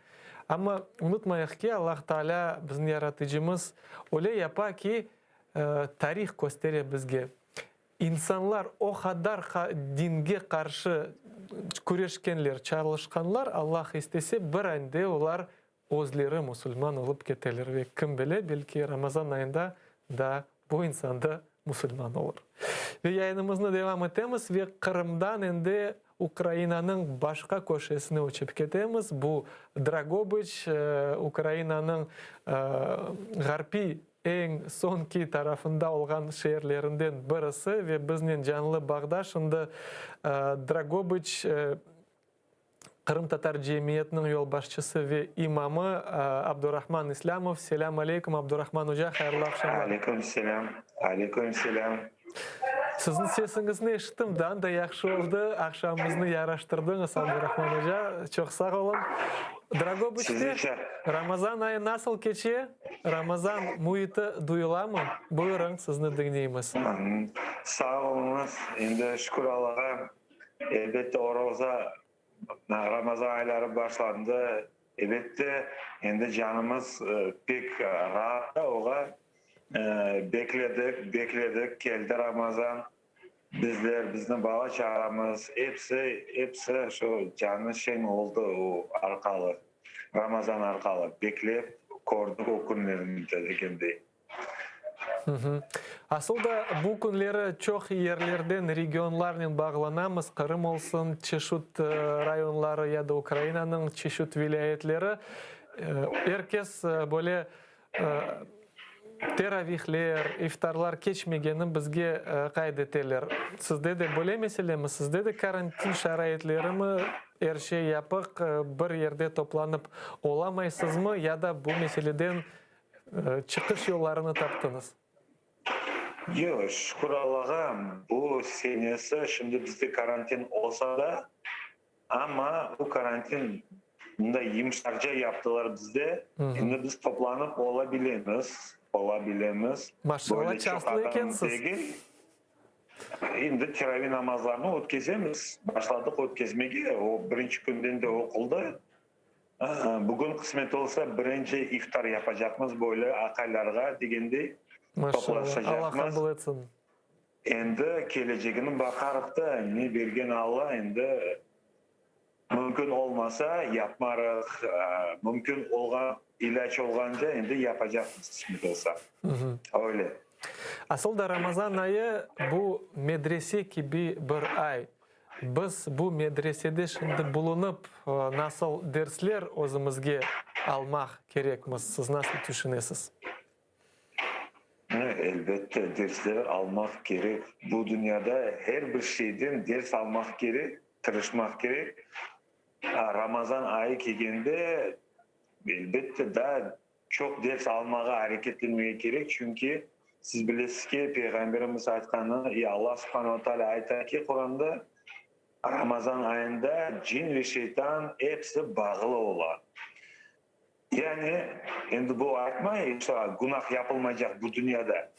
Amma unutmayıq ki, Allah Taalâ, bizni Yaratıcımız, öyle yapa ki, tarih köstere bizge, insanlar o qadar dinge qarşı küreşkenler, çalışqanlar, Allah istese, bir ande olar özleri musulman olıp keteler ve kim bile, belki Ramazan ayında da bu insan da musulman olur. Ve yayınımıznı devam etemiz ve Qırımdan endi Ukrainanıñ başqa köşesine uçıp ketemiz. Bu Dragobıç, Ukrainanıñ ğarpiy eñ soñki tarafında olğan şeerlerinden birisi ve biznen canlı bağda şimdi Dragobıç Qırımtatar cemiyetiniñ yolbaşçısı ve imamı Abdurahman İslâmov. Selâm aleyküm, Abdurahman oca, hayırlı aqşamlar. Aleyküm selâm, aleyküm selâm. Siziñ sesiñizni eşittim, daa da yahşı oldı, aqşamımıznı yaraştırdıñız, Abdurahman oca, çoq sağ oluñ. Dragobıçte Ramazan ayı nasıl keçe? Ramazan müiti duyulamı? Buyurıñ, sizni diñleymiz. Sağ oluñız. Endi şükür Allağa, elbette, oraza, Ramazan ayları başlandı. Elbette, endi canımız pek raat da oğa. Bekledik, bekledik, keldi Ramazan. Bizler, bizni bala-çağamız, episi, episi şu canı şeñ oldı o arqalı, Ramazan arqalı. Beklep kördik o künlerni de degendey. Asıl da bu künleri çoq yerlerden regionlarnen bağlanamız, Qırım olsun, çeşit rayonları ya da Ukrainanıñ çeşit vilâyetleri. Er kes böyle Teravihler, iftarlar keçmegeni bizge qayd eteler. Sizde de böyle meselemi? Sizde de karantin şaraitlerimi, er şey yapıq, bir yerde toplanıp olamaysızmı ya da bu meseleden çıqış yollarını taptıñız? Yoq, şükür Allağa, bu senesi şimdi bizde karantin olsa da, Amma bu karantin mınday yımşaqca yaptılar bizde, endi biz toplanıp ola bilemiz, ola bilemiz. Maşallah, Böyle çoq çanslı adam ekensiz. degil. Endi teravi namazlarını ötkezemiz, başladıq ötkezmege, o birinci künden de oquldı. Bugün qısmet olsa birinci iftar yapacaqmız böyle aqaylarğa degendey, Maşallah, Allah toplaşacaqmız. qabul etsin. Endi kelecegini baqarıq da, ne bergen Alla, endi mümkün olmasa yapmarıq, mümkün olğan, ilâc olğance endi yapacaqmız qısmet olsa. Öyle. Asıl da Ramazan ayı bu medrese kibi bir ay. Biz bu medresede şimdi bulunıp nasıl dersler özümizge almaq kerekmiz, siz nasıl tüşünesiz? Elbette, dersler almaq kerek. Bu dünyada her bir şeyden ders almaq kerek, tırışmaq kerek. Ramazan ayı kelgende, elbette, daa çoq ders almağa areketlenmege kerek, çünki siz bilesiz ki, Peyğamberimiz aytqanı, i Alla subhane ve teala ayta ki, Quranda, Ramazan ayında cin ve şeytan episi bağlı ola. Yani, endi bu aytmay, işte, günah yapılmaycaq bu dünyada.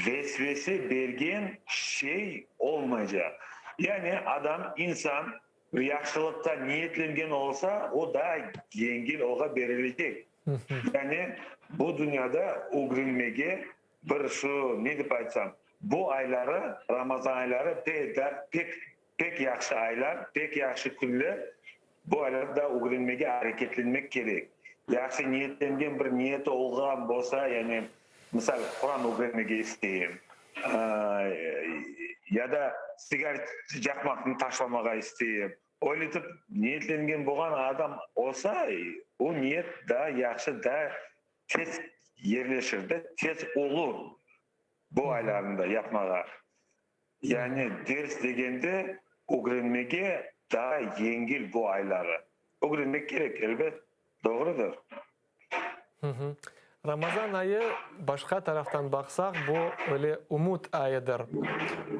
Vesvese bergen şey olmaycaq. Yani, adam, insan bir yahşılıqqa niyetlengen olsa, o daa yengil oğa berilecek. Yani, bu dünyada ögrenmege bir şu, ne dep aytsam, bu ayları, Ramazan ayları pek Pek yahşı aylar, pek yahşı künler, bu aylarda ögrenmege areketlenmek kerek. Yahşı niyetlengen bir niyeti olğan bolsa, yani, misal, Quran ögrenmege isteyim, ya da sigaret caqmaqnı taşlamağa isteyim, öyle etip niyetlengen bolğan adam olsa, o niyet daa yahşı, daa tez yerleşir de, tez olur bu aylarında yapmağa. Yani ders degende ögrenmege daa yengil bu ayları. Ögrenmek kerek, elbet, doğrudır. Ramazan ayı, başqa taraftan baqsaq, bu öyle ümüt ayıdır.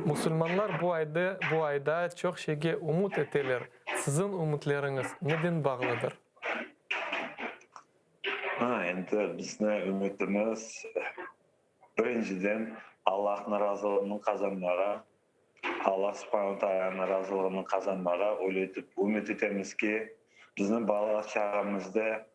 Musulmanlar bu ayda, bu ayda çoq şeyge ümüt eteler. Siziñ ümütleriñiz neden bağlıdır? Ha, endi bizni ümütimiz, Birinciden, Allahnıñ razılığını qazanmağa, Allah subhane taalanıñ razılığını qazanmağa öyle etip ümüt etemiz ki, bizni bala-çağamızda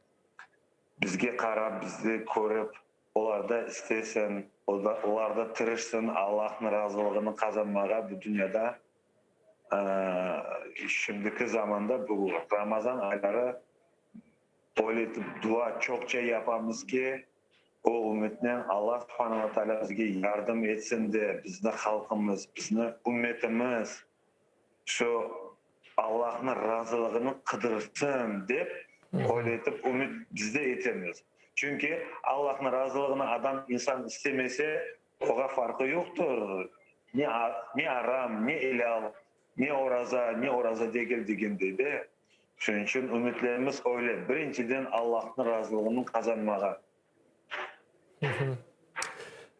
bizge qarap, bizni körip, olar da istesin, olar da tırışsın Allahnıñ razılığını qazanmağa bu dünyada. Şimdiki zamanda bu Ramazan ayları öyle etip dua çoqça yapamız ki, O ümütnen Alla subhane ve taalâ bizge yardım etsin de, bizni halqımız, bizni ümmetimiz şu Allahnıñ razılığını qıdırsın dep, öyle etip ümüt biz de etemiz. Çünki Allahnıñ razılığını adam, insan istemese, oğa farqı yoqtır, ne ne aram, ne elâl, ne oraza, ne oraza degil degendey de. Şunıñ içün ümütlerimiz öyle, birinciden Allahnıñ razılığını qazanmağa.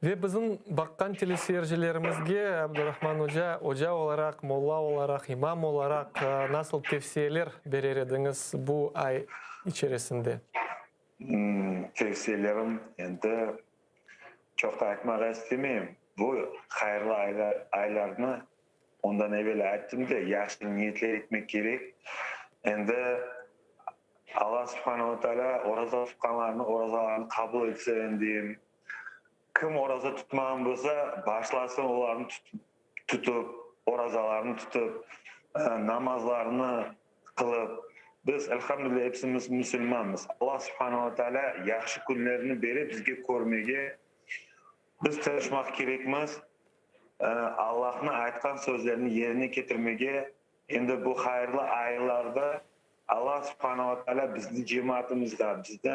Ve bizim baqqan teleseyircilerimizge Abdurahman oca, oca olaraq, molla olaraq, imam olaraq nasıl tevsiyeler berer ediñiz bu ay? içerisinde? Tevsiyelerim endi çoq da aytmağa istemeyim. Bu hayırlı aylarnı ondan evel ayttım da, yahşı niyetler etmek kerek. Endi Alla subhane ve taalâ oraza tutqanlarnıñ orazalarını qabul etsin deyim. Kim oraza tutmağan bolsa, başlasın olarnı tutıp, orazalarını tutıp, namazlarını qılıp. Biz, elhamdülilâ, epsimiz musulmanmız. Alla subhane ve taalâ yahşı künlerni bere bizge körmege. Biz tırışmaq kerekmiz, Allahnıñ aytqan sözlerini yerine ketirmege. Endi bu hayırlı aylarda Alla subhane ve taalâ bizni cemaatımızğa, bizni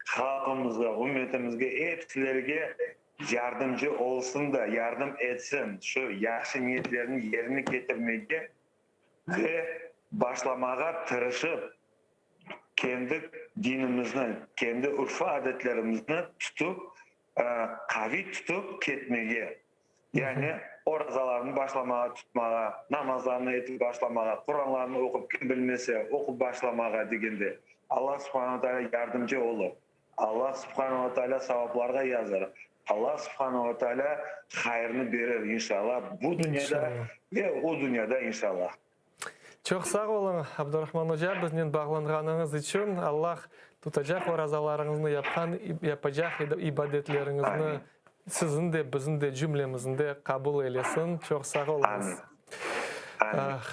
halqımızğa, ümmetimizge, epsilerge yardımcı olsun da, yardım etsin şu yahşı niyetlerni yerine ketirmege ve başlamağa tırışıp, kendi dinimizni, kendi urf-adetlerimizni tutıp, qaviy tutıp ketmege. Yani orazalarnı başlamağa tutmağa, namazlarnı etip başlamağa, Quranlarnı oqup, kim bilmese, oqup başlamağa degende, Alla subhane ve taalâ yardımcı olur. Alla subhane ve taalâ savaplarğa yazar. Alla subhane ve taalâ hayırnı berer, inşallah, bu dünyada ve o dünyada, inşallah. Çoq sağ oluñ, Abdurahman oca, biznen bağlanğanıñız içün. Allah tutacaq orazalarıñıznı, yapqan, yapacaq ibadetleriñizni siziñ de, bizim de, cümlemizniñ de qabul eylesin. Çoq sağ oluñız.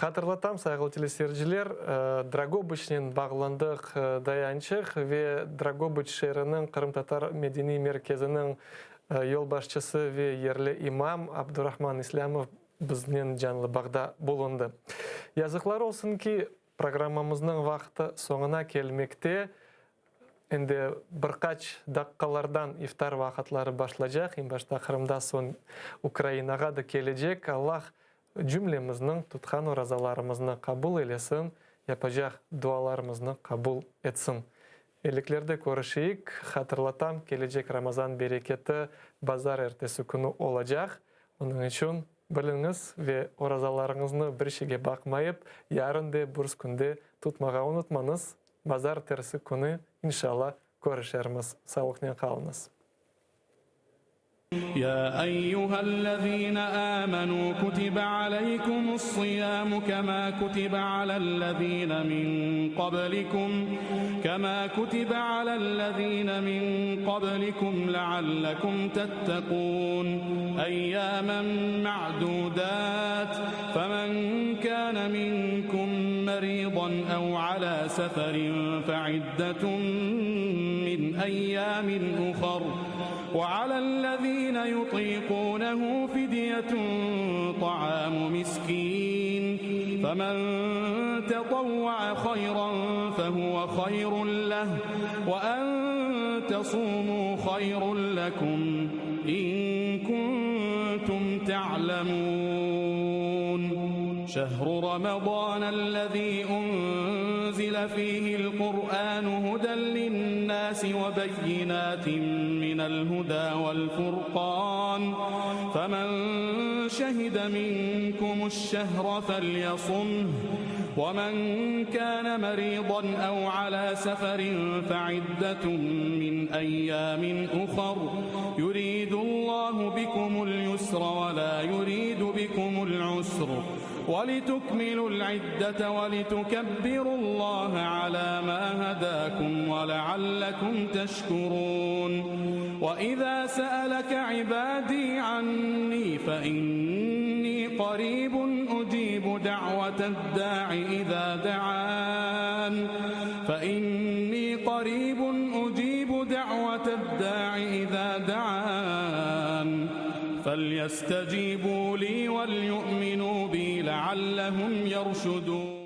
Hatırlatam, sayğılı teleseyirciler, Dragobıçnen bağlandıq dayançıq ve Dragobıç şeeriniñ Qırımtatar medeniy merkeziniñ yolbaşçısı ve yerli imam Abdurahman İslâmov biznen canlı bağda bulundı. Yazıqlar olsun ki, programmamıznıñ vaqtı soñuna kelmekte. Endi bir qaç daqqalardan iftar vaqıtları başlacaq, eñ başta Qırımda, soñ Ukrainağa da kelecek. Allah cümlemizniñ tutqan orazalarımıznı qabul eylesin, yapacaq dualarımıznı qabul etsin. Eliklerde körüşeyik. Hatırlatam, kelecek Ramazan bereketi bazar ertesi künü olacaq. Onıñ içün biliñiz ve orazalarıñıznı bir şeyge baqmayıp, yarın de, burs künde tutmağa unutmañız. Bazar tersi künü, inşalla, körüşermiz. Sağlıqnen qalıñız. Ya eyyühellezine âmenû kutibe aleykumus-siyâmu kemâ kutibe alellezîne min qablikum kemâ kutibe alellezîne min qablikum leallekum tettekûn eyyâmen me'dûdât femen kâne minkum merîdan ev alâ seferin feiddetun min eyyâmin uhar Ve alellezîne yutîkûnehu fidyetun ta'âmu miskîn, femen tetavva'a hayran fehuve hayrun leh, ve en tesûmû hayrun lekum in kuntum te'lemûn. Şehru Ramazânellezî unzile fîhil Kur'ânu huden linnâsi ve beyinâtin minel hudâ vel furqân, femen şehide minkumuş-şehre felyasumh, ve men kâne merîdan ev alâ seferin feiddetun min eyyâmin uhar, yuridullahu bikumul yusra ve lâ yuridu bikumul usr, ve litukmilul iddete ve litukebbirullaha alâ mâ hedâkum ve leallekum teşkurûn. Ve izâ se'eleke ibâdî annî fe innî qarîbun ucîbu da'veted-dâ'i izâ de'ân. Fe innî qarîbun ucîbu da'veted-dâ'i izâ de'ân. Felyestecîbû lî velyu'minû bî leallehum yerşudûn.